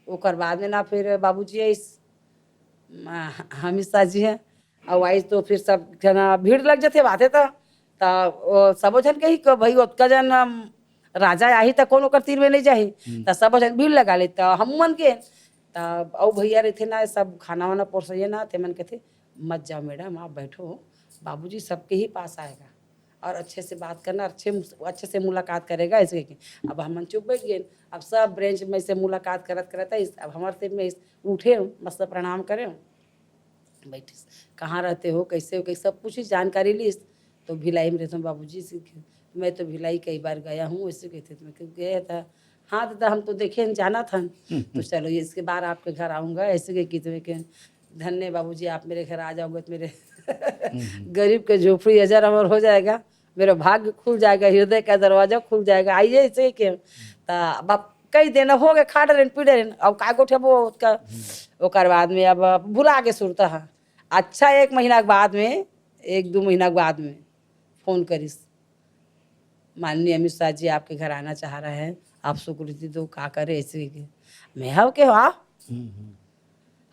ओकर बाद में ना, फिर बाबूजी आइस, म-, अमित शाह जी है, और आइस तो फिर सब जना भीड़ लग जाते बाते, तो, तो वो सबो झन कही कि भाई, ओतका जन, अम, राजा आही, तो कौन ओकर तीर में नहीं जाही। तो सबो झन भीड़ लगा ले, तो हम मन के, तो अउ भैया रहते ना, सब खाना वाना परोसइया ना, ते मन कहते, "मत जाओ मैडम, आप बैठो, बाबूजी सबके ही पास आएगा और अच्छे से बात करना, अच्छे, अच्छे से मुलाकात करेगा," ऐसे कह के। अब हमन चुप बैठ गए। अब सब ब्रेंच में से मुलाकात करत करत आइस, अब हमारे से में उठे, मतलब, प्रणाम करे, बैठिस, "कहाँ रहते हो, कैसे हो?" कैसे सब पूछिस, जानकारी लिस। तो भिलाई में रहता हूँ बाबूजी से कि, "मैं तो भिलाई कई बार गया हूँ," ऐसे कहते थे। मैं कहा, "गया था?" "हाँ दादा, हम तो देखे हैं, जाना था, तो चलो, इसके बार आपके घर आऊँगा," ऐसे कह के। तो मैं कहे, "धन्य बाबूजी, आप मेरे घर आ जाओगे तो मेरे गरीब के झोपड़ी अजर अमर हो जाएगा, मेरा भाग्य खुल जाएगा, हृदय का दरवाजा खुल जाएगा, आइए," ऐसे कह। तो अब आप कई दिन हो गए, खा डरेन, पी डरेन, अब का गोठे वो उसका। ओकर बाद में अब भुला के सुरता है। अच्छा, एक महीना के बाद में, एक दो महीना के बाद में फोन करिस, "माननीय अमित शाह जी आपके घर आना चाह रहे हैं, आप स्वीकृति दो, का करे?" ऐसे के। मैं हव के, "हाँ।"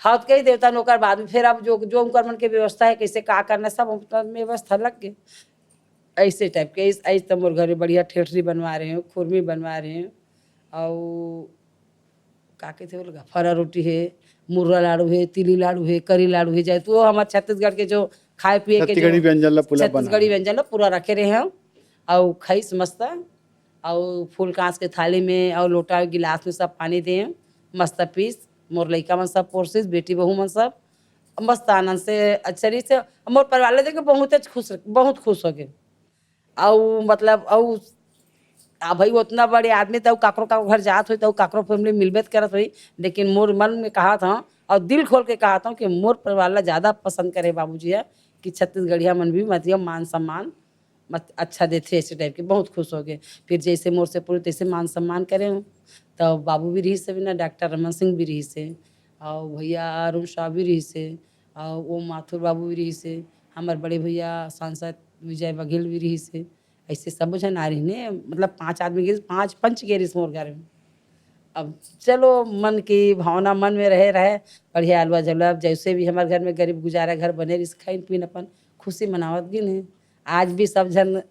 हाँ, तो कही देवता ने ओकर बाद में फिर अब जो, जो उनकर मन के व्यवस्था है, कैसे का करना, सब उनकर व्यवस्था लग गए। ऐसे टाइप के, ऐसे, ऐसे तो मोर घर में बढ़िया ठेठरी बनवा रहे हैं, खुरमी बनवा रहे हैं, और का कहते बोले, फरा रोटी है, मुर्रा लाड़ू है, तिली लाड़ू है, करी लाड़ू है, जाए तो वो हमारे छत्तीसगढ़ के जो खाए पिए के छत्तीसगढ़ी जो व्यंजन ला पूरा बना छत्तीसगढ़ी व्यंजन ला पूरा रखे रहे हैं, और खाइस मस्त, और फूल कांस के थाली में और लोटा गिलास में सब पानी दे, मस्त पीस, मोर लइका मन सब पोरसिस, बेटी बहू मन सब मस्त आनंद से, अच्छा रही से, मोर परिवार ले देख के बहुत खुश, बहुत खुश हो गए। अउ मतलब, अउ आ भाई, उतना बड़े आदमी, तो काकरो काकरो घर जात होई, तो काकरो फैमिली मिलबे त करत होई, लेकिन मोर मन में कहा था और दिल खोल के कहा था कि मोर परिवार ला ज्यादा पसंद करे बाबूजी है कि छत्तीसगढ़िया मन भी, मतलब, मान सम्मान, मत अच्छा देथे, ऐसे टाइप के। बहुत खुश हो गए। फिर जैसे मोर से पूरे तैसे मान सम्मान करे हूँ। तो बाबू भी रही से ना, डॉक्टर रमन सिंह भी रही से, और भैया अरुण शाह भी रही से, और ओम माथुर बाबू भी रही से, हमारे बड़े भैया सांसद विजय बघेल भी रही से। ऐसे सब झन आ रही ने, मतलब पाँच आदमी गे, पाँच पंच गे रहिस मोर घर में। अब चलो, मन की भावना मन में रहे रहे, बढ़िया अलवा जलवा। अब जैसे भी हमारे घर में गरीब गुजारा घर बने रहिस, खाइन पीन अपन खुशी मनावत गिन है। आज भी सब झन,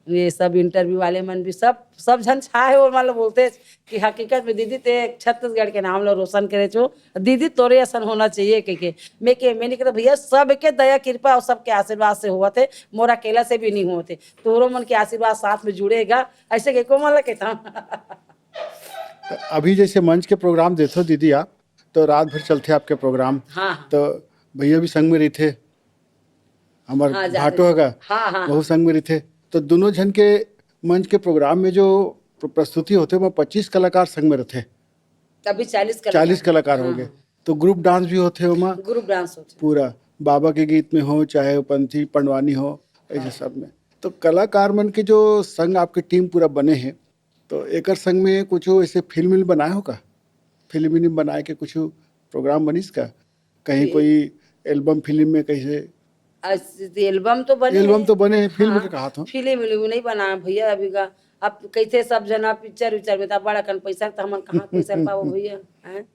ये सब इंटरव्यू वाले मन भी सब सब झन छा है, वो मतलब बोलते कि हकीकत में दीदी ते छत्तीसगढ़ के नाम ला रोशन करे छो, दीदी तोरे असन होना चाहिए कह के। मैं के मैं नहीं कहता भैया, सबके दया कृपा और सबके आशीर्वाद से होवत है, मोर अकेला से भी नहीं होवत है। तोरो मन के आशीर्वाद साथ में जुड़ेगा, ऐसे के को मन ला कहता हूँ। तो अभी जैसे मंच के प्रोग्राम देथो दीदी आप, तो रात भर चलथे आपके प्रोग्राम। हाँ, हाँ। तो भैया भी संग में रहिथे, हमार हाँ, जाते भाटो हगा, हाँ, हाँ, वहू संग में रहिथे। तो दोनों झन के मंच के प्रोग्राम में जो प्र- प्रस्तुति होथे, वो पच्चीस कलाकार संग में रहिथे, तभी चालीस कलाकार। चालीस कलाकार हो गए। तो ग्रुप डांस भी होथे ओमा, ग्रुप डांस होथे। पूरा बाबा के गीत में हो, चाहे पंथी पंडवानी हो, ऐसे सब में। तो कलाकार मन के जो संग आपके टीम पूरा बने हैं, तो एकर संग में कुछ ऐसे फिल्म विल्म बनाए हो का? फिल्म विल्म बनाए के कुछ प्रोग्राम बनिस का? कहीं कोई एल्बम फिल्म में कैसे? एल्बम तो बने एल्बम हैं। तो बने हैं, फिल्म हाँ, के कहा था। फिल्म विल्म नहीं बना भैया अभी का। अब कैसे सब जना पिक्चर उच्चर में तो बड़ा कन पैसा, तो हमन कहाँ पैसा पाओ भैया, हैं?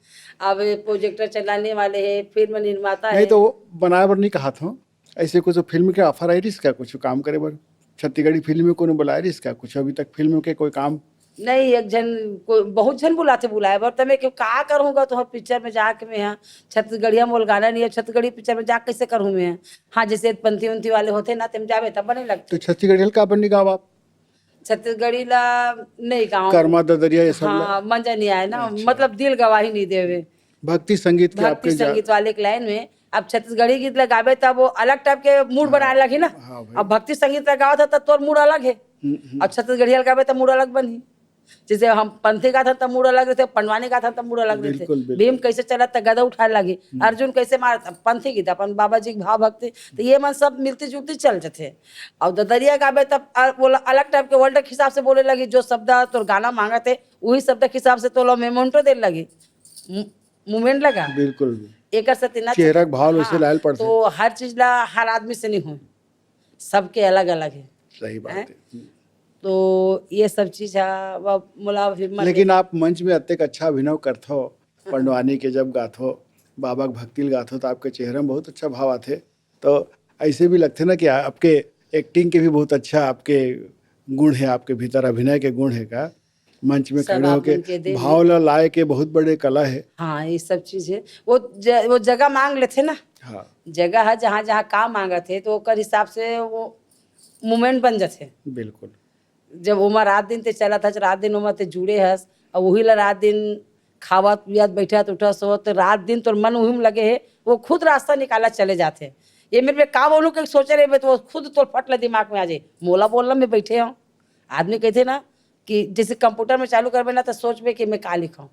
अब प्रोजेक्टर चलाने वाले हैं, फिल्म निर्माता नहीं है। तो वो बनाए बर नहीं कहा था, ऐसे कुछ फिल्म के ऑफर आई रहिस का, कुछ काम करे बर? छत्तीसगढ़ी फिल्म में कोनो बुलाए रहिस का? कुछ अभी तक फिल्म के कोई काम? नहीं, एक झन को बहुत झन बुलाथे बुलाए बर, तमे के का करूँगा तो पिक्चर में जाके मैं यहाँ छत्तीसगढ़िया मोल गाना नहीं है, छत्तीसगढ़ी पिक्चर में जा कैसे करूँ मैं? हाँ, जैसे पंथी उंथी वाले होथे ना, तेम जावे तब बने लगथे। तो छत्तीसगढ़ी का बन नहीं गाओ आप? छत्तीसगढ़ी ला नहीं गाँव। कर्मा ददरिया ये सब ला? हाँ, मंजा नहीं आए ना, मतलब दिल गवाही नहीं देवे। भक्ति संगीत के आपके भक्ति जा- संगीत वाले के लाइन में अब छत्तीसगढ़ी गीत लगावे तब वो अलग टाइप के मूड बनाए लगी ना। हाँ भाई। अब भक्ति संगीत लगावत है तो तोर मूड अलग है। हम्म, हम्म। अब छत्तीसगढ़िया लगावे तब मूड अलग बनही। जैसे हम पंथी गाथन तब मूड अलग रहथे, पंडवानी गाथन तब मूड अलग रहथे। बिल्कुल, बिल्कुल। भीम कैसे चलत त गदा उठाए लागी, अर्जुन कैसे मारत, पंथी गीत अपन बाबा जी के भाव भक्ति, तो ये मन सब मिलती जुलती चल जथे। और ददरिया गावे तब अ-, वो ल-, अलग टाइप के वर्ल्ड के हिसाब से बोले लगी, जो शब्द तोर गाना मांगत है वही शब्द के हिसाब से तोला मोमेंटो दे लगी, मूवमेंट लगा। बिल्कुल। एकर सेती ना चेहरा के भाव वैसे लायल पड़थे। तो हर चीज ला हर आदमी से नहीं हो, सबके अलग अलग है। सही बात हैं? है। हम्म। तो ये सब चीज है, वो मोला अभी मन लेकिन आप मंच में अतेक अच्छा अभिनय करथो, पंडवानी के जब गाथो, बाबा के भक्ति ल गाथो, तो आपके चेहरा में बहुत अच्छा भाव आथे। तो ऐसे भी लगथे ना कि आ-, आपके एक्टिंग के भी बहुत अच्छा आपके गुण है, आपके भीतर अभिनय के गुण है का? मंच में सब खड़े आप होके मन के देन भाव ला लाए के बहुत बड़े कला है। हाँ, ये सब चीज है। वो ज, वो जगह मांग लेथे ना, हाँ, जगह है जहाँ जहाँ का मांगत है तो ओकर हिसाब से वो मूवमेंट बन जाथे। बिल्कुल। जब ओमा रात दिन ते चलत हस, रात दिन ओमा ते जुड़े हस, और वही ला रात दिन खावत पियत बैठत उठत सोत, रात दिन तोर मन उही में लगे है, वो खुद रास्ता निकाला चले जाथे। ये मेरे में का बोलूँ कि सोचे रहे तो वो खुद तोर फट ले दिमाग में आ जाए, मोला बोलना मैं बैठे हूँ। आदमी कहते ना कि जैसे कंप्यूटर में चालू करबे ना तो सोचबे कि मैं का लिखूँ,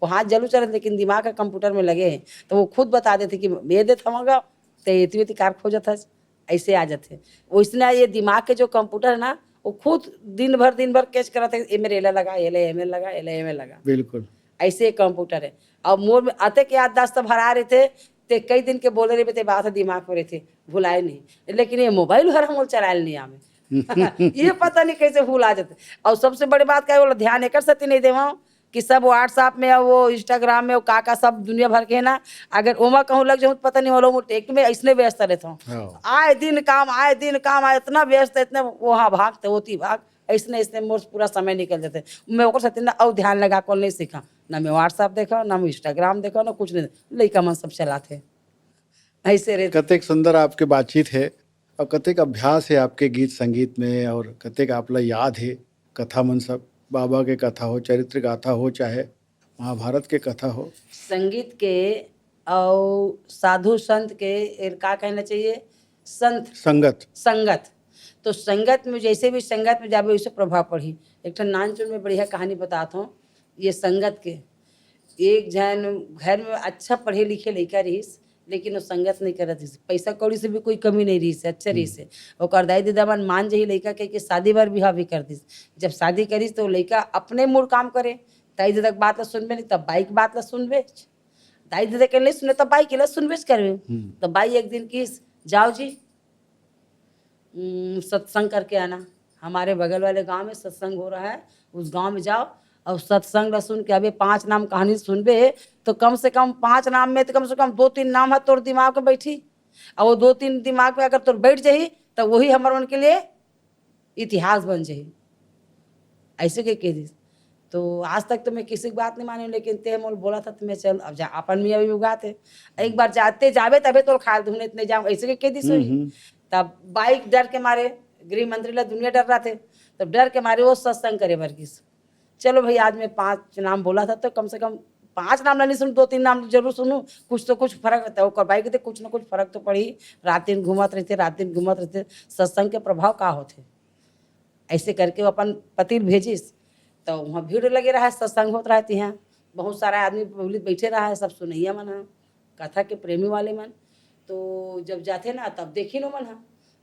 वो हाथ जलू चलत लेकिन दिमाग का कंप्यूटर में लगे है, तो वो खुद बता देते कि ये देत हमागा, तो एती वेती कार खोजत हस, ऐसे आ जाते। वैसने ये दिमाग के जो कंप्यूटर है ना, वो खुद दिन भर दिन भर कैच करत है, एमे रेला लगा, एले एमे लगा, एले एमे लगा। बिल्कुल। ऐसे कंप्यूटर है। और मोर में अतेक याददाश्त भरा रहिथे, ते कई दिन के बोले रहिबे ते बात दिमाग में रहिथे, भुलाए नहीं। लेकिन ये मोबाइल हर हम चलाए नहीं आवे। ये पता नहीं कैसे भूला जाथे। और सबसे बड़ी बात का है, वो ध्यान एकर सेती नहीं देवा कि सब WhatsApp में, वो Instagram में, वो का का सब दुनिया भर के है ना, अगर ओमा कहूँ लग जाऊँ तो पता नहीं, वो लोग टेक में ऐसने व्यस्त रहता हूँ। हाँ। आए दिन काम, आए दिन काम, आए इतना व्यस्त, इतने वहाँ भागते, होती भाग, ऐसने ऐसने मोर पूरा समय निकल जाते। मैं ओकर सेती ना और ध्यान लगा को नहीं सीखा, ना मैं WhatsApp देखा, ना मैं Instagram देखा, ना कुछ नहीं। लइका मन सब चलाथे, ऐसे रहे। कतेक सुंदर आपके बातचीत है और कतेक अभ्यास है आपके गीत संगीत में और कतेक आपला याद है कथा मन सब, बाबा के कथा हो, चरित्र गाथा हो, चाहे महाभारत के कथा हो। संगीत के और साधु संत के, एर का कहना चाहिए, संत संगत। संगत। तो संगत में, जैसे भी संगत में जाबे, वैसे प्रभाव पड़ी। एक ठन नानचुन में बढ़िया कहानी बतात हूँ ये संगत के। एक झन घर में अच्छा पढ़े लिखे लइका रहिस, लेकिन वो संगत नहीं करत रहिस। पैसा कौड़ी से भी कोई कमी नहीं रहिस, अच्छा रहिस। ओकर दाई ददा मन मान जही लइका के, के शादी बर बिहाव भी कर दिस। जब शादी करिस तो लइका अपने मूड काम करे, दाई ददा के बात ला सुनबे नहीं, तब बाई के बात ला सुनबे। दाई ददा के नहीं सुने तब बाई के ला सुनबेच करबे। तो बाई एक दिन किस, जाओ जी, उम, सत्संग करके आना। हमारे बगल वाले गांव में सत्संग हो रहा है, उस गांव में जाओ और सत्संग ला सुन के अबे पांच नाम कहानी सुनबे, तो कम से कम पांच नाम में तो कम से कम दो तीन नाम ह तोर दिमाग में बैठी, और वो दो तीन दिमाग में अगर तोर बैठ जाही, तो वही हमर मन के लिए इतिहास बन जाही।" ऐसे के कह दिस। तो आज तक तो मैं किसी की बात नहीं माने, लेकिन ते मोल बोला था तो मैं चल, अब जा, अपन मियाँ भी उगाते। एक बार जाते जाबे तबे तोल खाल दूँ, इतने जाम, ऐसे के कह दिस हम्म, वही। हम्म। तब बाइक डर के मारे, गृह मंत्री ला दुनिया डर रहा थे, तब डर के मारे वो सत्संग करे बर गिस। चलो भाई, आज मैं पांच नाम बोला था, तो कम से कम पांच नाम ला नहीं सुनूं, दो तीन नाम जरूर सुनूं, कुछ तो कुछ फर्क रहता है। ओकर बाइक दे कुछ ना कुछ फर्क तो पड़ी। रात दिन घूमत रहते, रात दिन घूमत रहते, सत्संग के प्रभाव का होथे। ऐसे करके वो अपन पति ल भेजिस, तो वहाँ भीड़ लगे रहा, सत्संग होत रहा तिहाँ, बहुत सारा आदमी पब्लिक बैठे रहा है, सब सुनैया मन ह, कथा के प्रेमी वाले मन। तो जब जाथे ना, तब देखिन ओमन ह,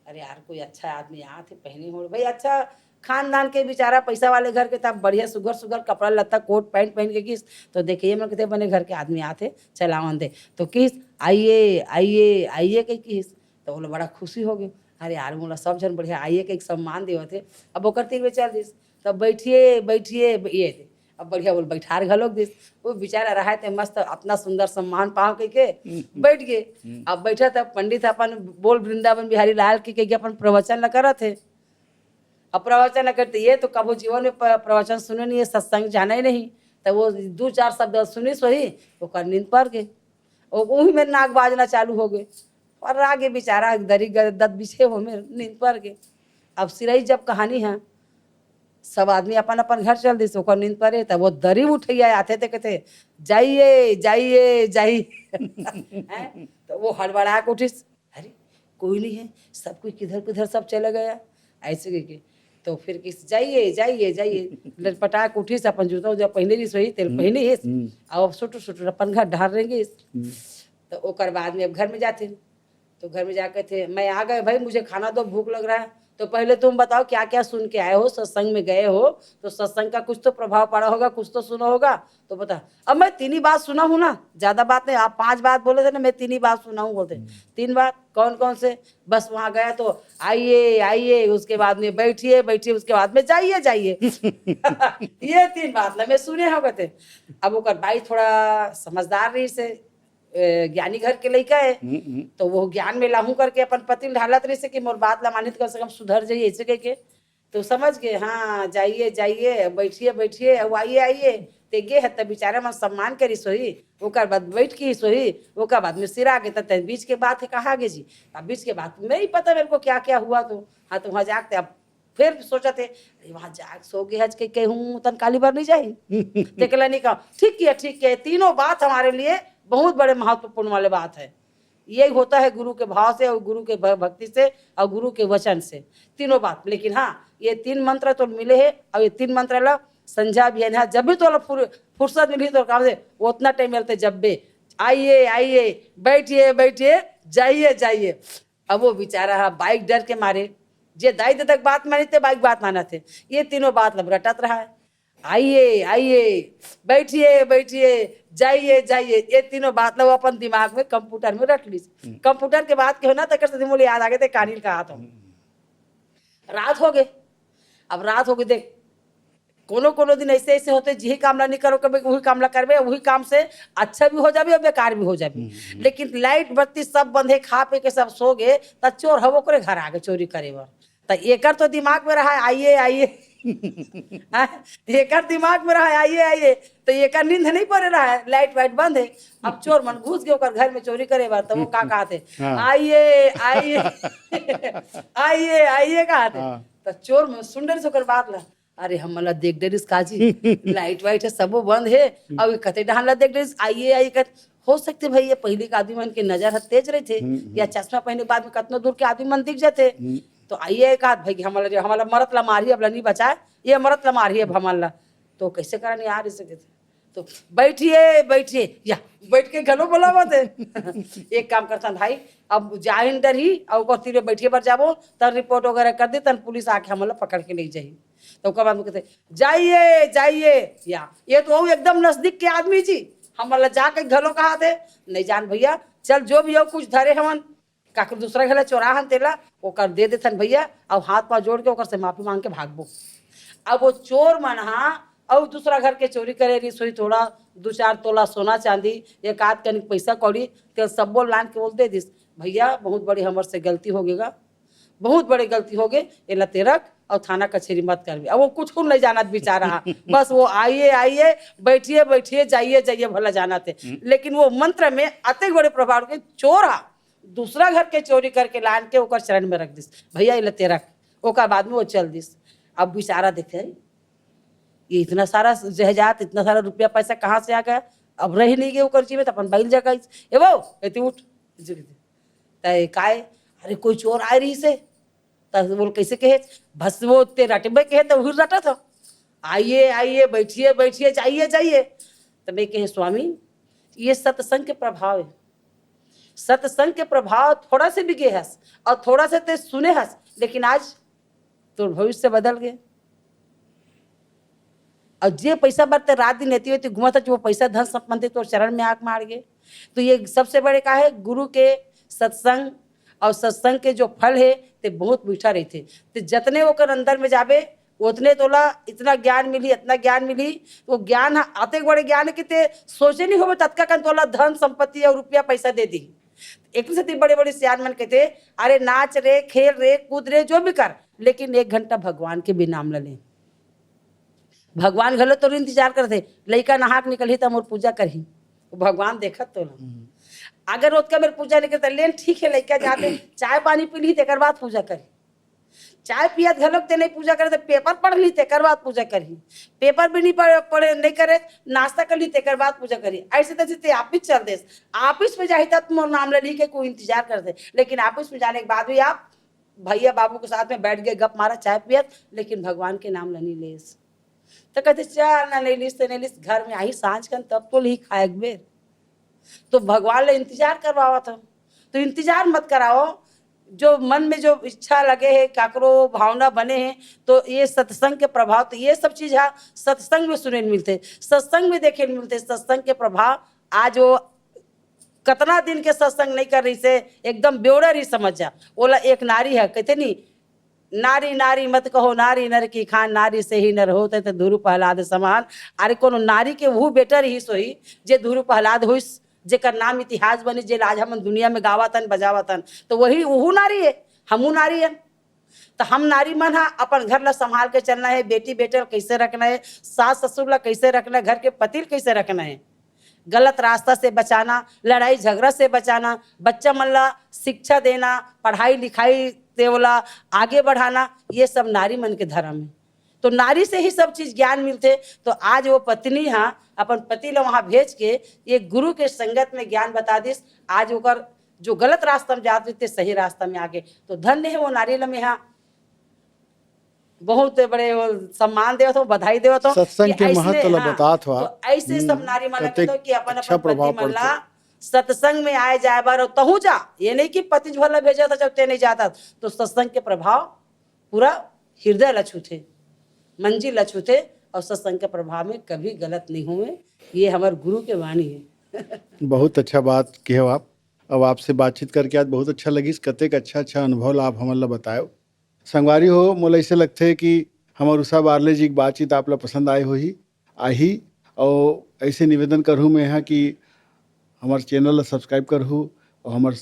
"अरे यार, कोई अच्छा आदमी आत हे, पहने हो भाई, अच्छा खानदान के बेचारा, पैसा वाले घर के, तब बढ़िया सुघर सुघर कपड़ा लत्ता, कोट पैंट पहन के गिस।" तो देखिए मन कहते, "बने घर के आदमी आत हे, चलावन दे।" तो किस, "आइए, आइए, आइए," कह किस। तो वो लोग बड़ा खुशी हो गए, "अरे यार, मोला सब झन बढ़िया आइए के एक सम्मान देवत हे।" अब ओकर तीर में चल दिस, तब "बैठिए, बैठिए," ये दे। अब बढ़िया बोल बैठार घलोक दिस। वो बेचारा रहा थे मस्त, अपना सुंदर सम्मान पाव कह के हम्म। बैठ गए। हम्म। अब बैठा था पंडित अपन बोल वृंदावन बिहारी लाल की कह के अपन प्रवचन ल करत हे। अब प्रवचन ल करते, ये तो कभू जीवन में प-, प्रवचन सुने नहीं है, सत्संग जाना ही नहीं। तो वो दो चार शब्द सुनिस वही, ओकर नींद पड़ गए। ओ, वही में नाक बाजना चालू हो गए। और आगे बेचारा दरी ग-, दत बिछे हो में नींद पड़ गए। अब सिरई जब कहानी है, सब आदमी अपन अपन घर चल दिस, ओकर नींद पड़े, तब वो दरी उठैया आथे ते कहते, "जाइए, जाइए, जाइए।" हैं? तो वो हड़बड़ा के उठिस, "अरे, कोई नहीं है, सब कोई किधर किधर सब चले गया," ऐसे कह के। तो फिर किस, "जाइए, जाइए, जाइए।" लटपटा के उठिस, अपन जूता उजा पहने रहिस, वही तेल हम्म, पहने रहिस, हम्म। और सुटुर सुटुर अपन घर डहर रेंगिस। हम्म। तो ओकर बाद में अब घर में जाथे, तो घर में जाके थे, "मैं आ गए भाई, मुझे खाना दो, भूख लग रहा है।" "तो पहले तुम बताओ क्या क्या सुन के आए हो, सत्संग में गए हो तो सत्संग का कुछ तो प्रभाव पड़ा होगा, कुछ तो सुना होगा, तो बता।" "अब मैं तीन ही बात सुना हूँ ना, ज्यादा बात नहीं, आप पांच बात बोले थे ना, मैं तीन ही बात सुना हूँ," बोलते। हम्म। "तीन बात कौन कौन से?" "बस वहां गया तो आइए, आइए, उसके बाद में बैठिए, बैठिए, उसके बाद में जाइए, जाइए।" ये तीन बात ना मैं सुने हो गए थे। अब ओकर बाई थोड़ा समझदार रहिस हे, ए, ज्ञानी घर के लइका हे, हम्म, हम्म। तो वो ज्ञान में लाहूं करके अपन पति ल ढालत रहिस हे कि मोर बात ला मानित, कम से कम सुधर जाइए, ऐसे कह के। तो समझ गए, "हाँ, जाइए, जाइए, बैठिए, बैठिए, अब आइए, आइए।" ते गे हे, तब बेचारा मन सम्मान करिस होही, ओकर बाद बैठ के सोही, ओकर बाद में सिरा गे, तब बीच के बात हे, कहा गे जी, अब बीच के बात नहीं पता मेरे को क्या क्या हुआ, तो हाँ, तो वहाँ जाके अब फिर सोचत हे, "अरे, वहाँ जाके सो गे हज के कहूँ, तन काली बार नहीं जाही।" ते कहला, "नहीं कहा।" ठीक किया, ठीक किया। ये तीनों बात हमारे लिए बहुत बड़े महत्वपूर्ण वाले बात है। यही होता है गुरु के भाव से और गुरु के भ-, भक्ति से और गुरु के वचन से, तीनों बात। लेकिन हाँ, ये तीन मंत्र तो मिले हैं और ये तीन मंत्र ला संझा भी है ना, जब भी तो फुर-, फुर्सत मिली तो काम से, वो उतना टाइम मिलते जब भी, "आइए, आइए, बैठिए, बैठिए, जाइए, जाइए।" अब वो बेचारा हा बाइक डर के मारे, जे दाई ददा के बात मानी ते बाइक बात मानत हे। ये तीनों बात लब रटत रहा है, "आइए, आइए, बैठिए, बैठिए, जाइए, जाइए।" ये तीनों बात लब अपन दिमाग में कंप्यूटर में रट लीस। हम्म। कंप्यूटर के बात के हो ना, तकर से मोला याद आ गए ते कानिल कहा तो। हम्म। रात हो गए, अब रात हो गए, देख कोनो कोनो दिन ऐसे ऐसे होते, जिही काम ला नहीं करो कभी वही काम ला करबे, वही काम से अच्छा भी हो जाबे और बेकार भी हो जाबे। हम्म, हम्म। लेकिन लाइट बत्ती सब बंद है, खा पी के सब सो गए, त चोर हव ओकरे घर आ गए चोरी करे बर। त एकर तो दिमाग में रहा है, "आइए, आइए।" हाँ, एकर दिमाग में रहा है, "आइए, आइए।" तो एकर नींद नहीं पड़े रहा है, लाइट वाइट बंद है। अब चोर मन घुस गए ओकर घर में चोरी करे बर, तो वो का कहते, हाँ। "आइए, आइए।" "आइए, आइए" कहते। हाँ। तो चोर मन सुन डरिस ओकर बात ला, "अरे, हमन ला देख डरिस का जी? लाइट वाइट है, सबो बंद है, हम्म। अउ ये कते डहान ला देख डरिस, आइए, आइए" कहत। हो सकते भाई, ये पहिली के आदमी मन के नजर ह तेज रहिथे, हम्म, हम्म। या चश्मा पहने के बाद में कतनो दूर के आदमी मन दिख जाथे। हम्म। तो आइए कहत भाई कि हमन ला, हमन ला मरत ला मारही, अब ला नहीं बचाए, ये मरत ला मारही अब हमन ला। तो कैसे करन यार, इसे कहते। तो "बैठिए, बैठिए", या बैठ के घलो बोलावत हे। एक काम करथन भाई, अब जाइन डरही, अउ ओकर तीर में बैठे बर जाबो, तब रिपोर्ट वगैरह कर दी, तब पुलिस आके हमन ला पकड़ के ले जाही। तो ओकर बाद में कहते, "जाइए, जाइए", या ये तो वो एकदम नजदीक के आदमी जी, हमन ला जाके घलो कहा थे, "नहीं जान भैया, चल जो भी हो कुछ धरे हवन, काकर दूसरा घर ला चोरा हन तेला ओकर दे देथन भैया, अउ हाथ पाँव जोड़ के ओकर से माफी मांग के भागबो। अब वो चोर मन हा अउ दूसरा घर के चोरी करे रहिस होही, थोड़ा दू चार तोला सोना चांदी, एक आध कनिक पैसा कौड़ी, तेला सब्बो लान के बोल दे दिस, "भैया, बहुत बड़ी हमर से गलती हो गेगा, बहुत बड़ी गलती हो गे, एला ते रख अउ थाना कचेरी मत करबे।" अब वो कुछ नहीं जानत बेचारा हा, बस वो आइए, आइए, बैठिए, बैठिए, जाइए, जाइए, भला जानत हे। लेकिन वो मंत्र में अतेक बड़े प्रभाव के चोर हा दूसरा घर के चोरी करके लान के ओकर चरण में रख दिस, "भैया, एला ते रख।" ओकर बाद में वो चल दिस। अब बेचारा देखे, "ये इतना सारा जायदाद, इतना सारा रुपया पैसा कहाँ से आ गया?" अब रह नहीं गए ओकर जी में, तो अपन बैल जगह, "ए वो, एती उठ।" तय काय, "अरे, कोई चोर आए रहिसे।" त बोल, "कैसे कहे?" "बस वो ते रटबे कहे, तो उही रटत हो। आइए, आइए, बैठिए, बैठिए, जाइए, जाइए।" तो मैं कहे, "स्वामी, ये सत्संग के प्रभाव है। सत्संग के प्रभाव थोड़ा से भी गे हस और थोड़ा से ते सुने हस, लेकिन आज तोर भविष्य बदल गए। और जे पैसा बर ते रात दिन एती ओती घूमत हस, वो पैसा धन संपत्ति तोर चरण में आके माड़ गे।" तो ये सबसे बड़े का है, गुरु के सत्संग और सत्संग के जो फल है, ते बहुत मीठा रहिथे। ते जतने ओकर अंदर में जाबे, ओतने तोला इतना ज्ञान मिली, इतना ज्ञान मिली। वो ज्ञान ह-, अतेक बड़े ज्ञान है कि ते सोचे नहीं होबे, ततका कन तोला धन संपत्ति और रुपया पैसा दे दी। एक सेती बड़े बड़े सियान मन कहते, "अरे नाच रे, खेल रे, कूद रे, जो भी कर, लेकिन एक घंटा भगवान के भी नाम ल ले।" भगवान घलो तोर इंतजार करथे, लइका नहा के निकलही त मोर पूजा करही, वो भगवान देखत तोला। हम्म। अगर ओतका बेर पूजा नहीं करता, लेन ठीक है, लइका जाते, चाय पानी पी ली, तेकर बाद पूजा करही। चाय पियत घलोक ते नहीं पूजा करे, तो पेपर पढ़ ली, तेकर बाद पूजा करही। पेपर भी नहीं पढ़, पढ़े, नहीं करे, नाश्ता कर ली, तेकर बाद पूजा करही। ऐसे तैसे ते ऑफिस चल देस। ऑफिस में जाही तब मोर नाम ले ली के कोई इंतजार करथे, लेकिन ऑफिस में जाने के बाद भी आप भैया बाबू के साथ में बैठ गए, गप मारा, चाय पियत, लेकिन भगवान के नाम ल नहीं लेस। तो कहते, "चल ना, नहीं लिस तो नहीं लिस, घर में आही सांझ कन तब तो ली खाए एक बेर।" तो भगवान ले इंतजार करवावत हो, तो इंतजार मत कराओ। जो मन में जो इच्छा लगे है, काकरो भावना बने है, तो ये सत्संग के प्रभाव, तो ये सब चीज है सत्संग में सुने ल मिलते, सत्संग में देखे ल मिलते, सत्संग के प्रभाव। आज वो कतना दिन के सत्संग नहीं कर रहिसे, एकदम बेवड़ा रही समझ जा। ओला एक नारी है, कहते नहीं, "नारी नारी मत कहो, नारी नर की खान, नारी से ही नर होते तो ध्रुव प्रहलाद समान।" अरे कोनो नारी के वो बेटा रहिस होही, जे ध्रुव प्रहलाद होइस, जेकर नाम इतिहास बनी, जे आज हमन दुनिया में गावत हन, बजावत हन, तो वही, वहू नारी है, हमू नारी है। तो हम नारी मन हा अपन घर ला संभाल के चलना है, बेटी बेटा ला कैसे रखना है, सास ससुर ला कैसे रखना है, घर के पति ला कैसे रखना है, गलत रास्ता से बचाना, लड़ाई झगड़ा से बचाना, बच्चा मन ला शिक्षा देना, पढ़ाई लिखाई से ओला आगे बढ़ाना, ये सब नारी मन के धर्म है। तो नारी से ही सब चीज ज्ञान मिलथे। तो आज वो पत्नी हा अपन पति ला वहां भेज के ये गुरु के संगत में ज्ञान बता दिस। आज ओकर जो गलत रास्ता में जात रहिस ते सही रास्ता में आगे। तो धन्य है वो नारी ला, मैं हा बहुत बड़े वो सम्मान देवत हो, बधाई देवत हो सत्संग कि के ऐसने, महत्व ला हाँ, बतात हुआ। तो ऐसे सब हम्म, नारी मन ला कतेक कहत हो कि अपन अच्छा अपन प्रभाव पति मन ला पड़थे। सत्संग में आए जाए बर, और तहूँ जा, ये नहीं कि पति झोला भेजा था जब ते नहीं जाता, तो सत्संग के प्रभाव पूरा हृदय ला छूथे, मंजिल ला छूथे, और सत्संग के प्रभाव में कभी गलत नहीं होवे। ये हमार गुरु के वाणी है। बहुत अच्छा बात कहे हो आप। अब आपसे बातचीत करके आज बहुत अच्छा लगिस, कतेक अच्छा अच्छा अनुभव ला आप हमन ला बतायो। संगवारी हो, मोला ऐसे लगथे कि हमर उषा बारले जी के बातचीत आप ला पसंद आए होही, आही, और ऐसे निवेदन करहूँ मैं यहाँ कि हमर चैनल ला सब्सक्राइब करहू और हमर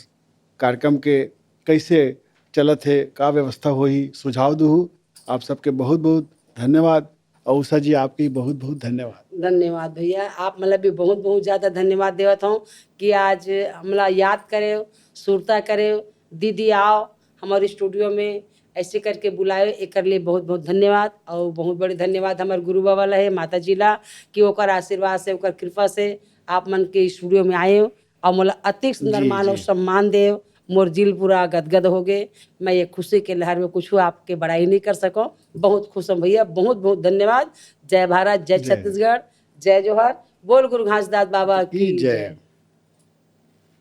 कार्यक्रम के कैसे चलत हे, का व्यवस्था होही, सुझाव दूहू। आप सबके बहुत बहुत धन्यवाद। और उषा जी, आपके बहुत बहुत धन्यवाद। धन्यवाद भैया, आप मन ला भी बहुत बहुत ज्यादा धन्यवाद देवत हूँ कि आज हमला याद करे, सुरता करे, दीदी आओ हमारे स्टूडियो में, ऐसे करके बुलाए, एकर लिए बहुत बहुत धन्यवाद। और बहुत बड़े धन्यवाद हमारे गुरु बाबा ला है, माता जी ला, कि ओकर आशीर्वाद से, ओकर कृपा से आप मन के स्टूडियो में आए हो और मोला अतिक सुंदर जी, मान और जी। सम्मान देव। मोर दिल पूरा गदगद हो गए। मैं ये खुशी के लहर में कुछ आपके बड़ाई नहीं कर सको। बहुत खुश हूँ भैया, बहुत बहुत धन्यवाद। जय भारत, जय जय। छत्तीसगढ़, जय जोहार। बोल गुरु घासीदास बाबा की की जय। जय।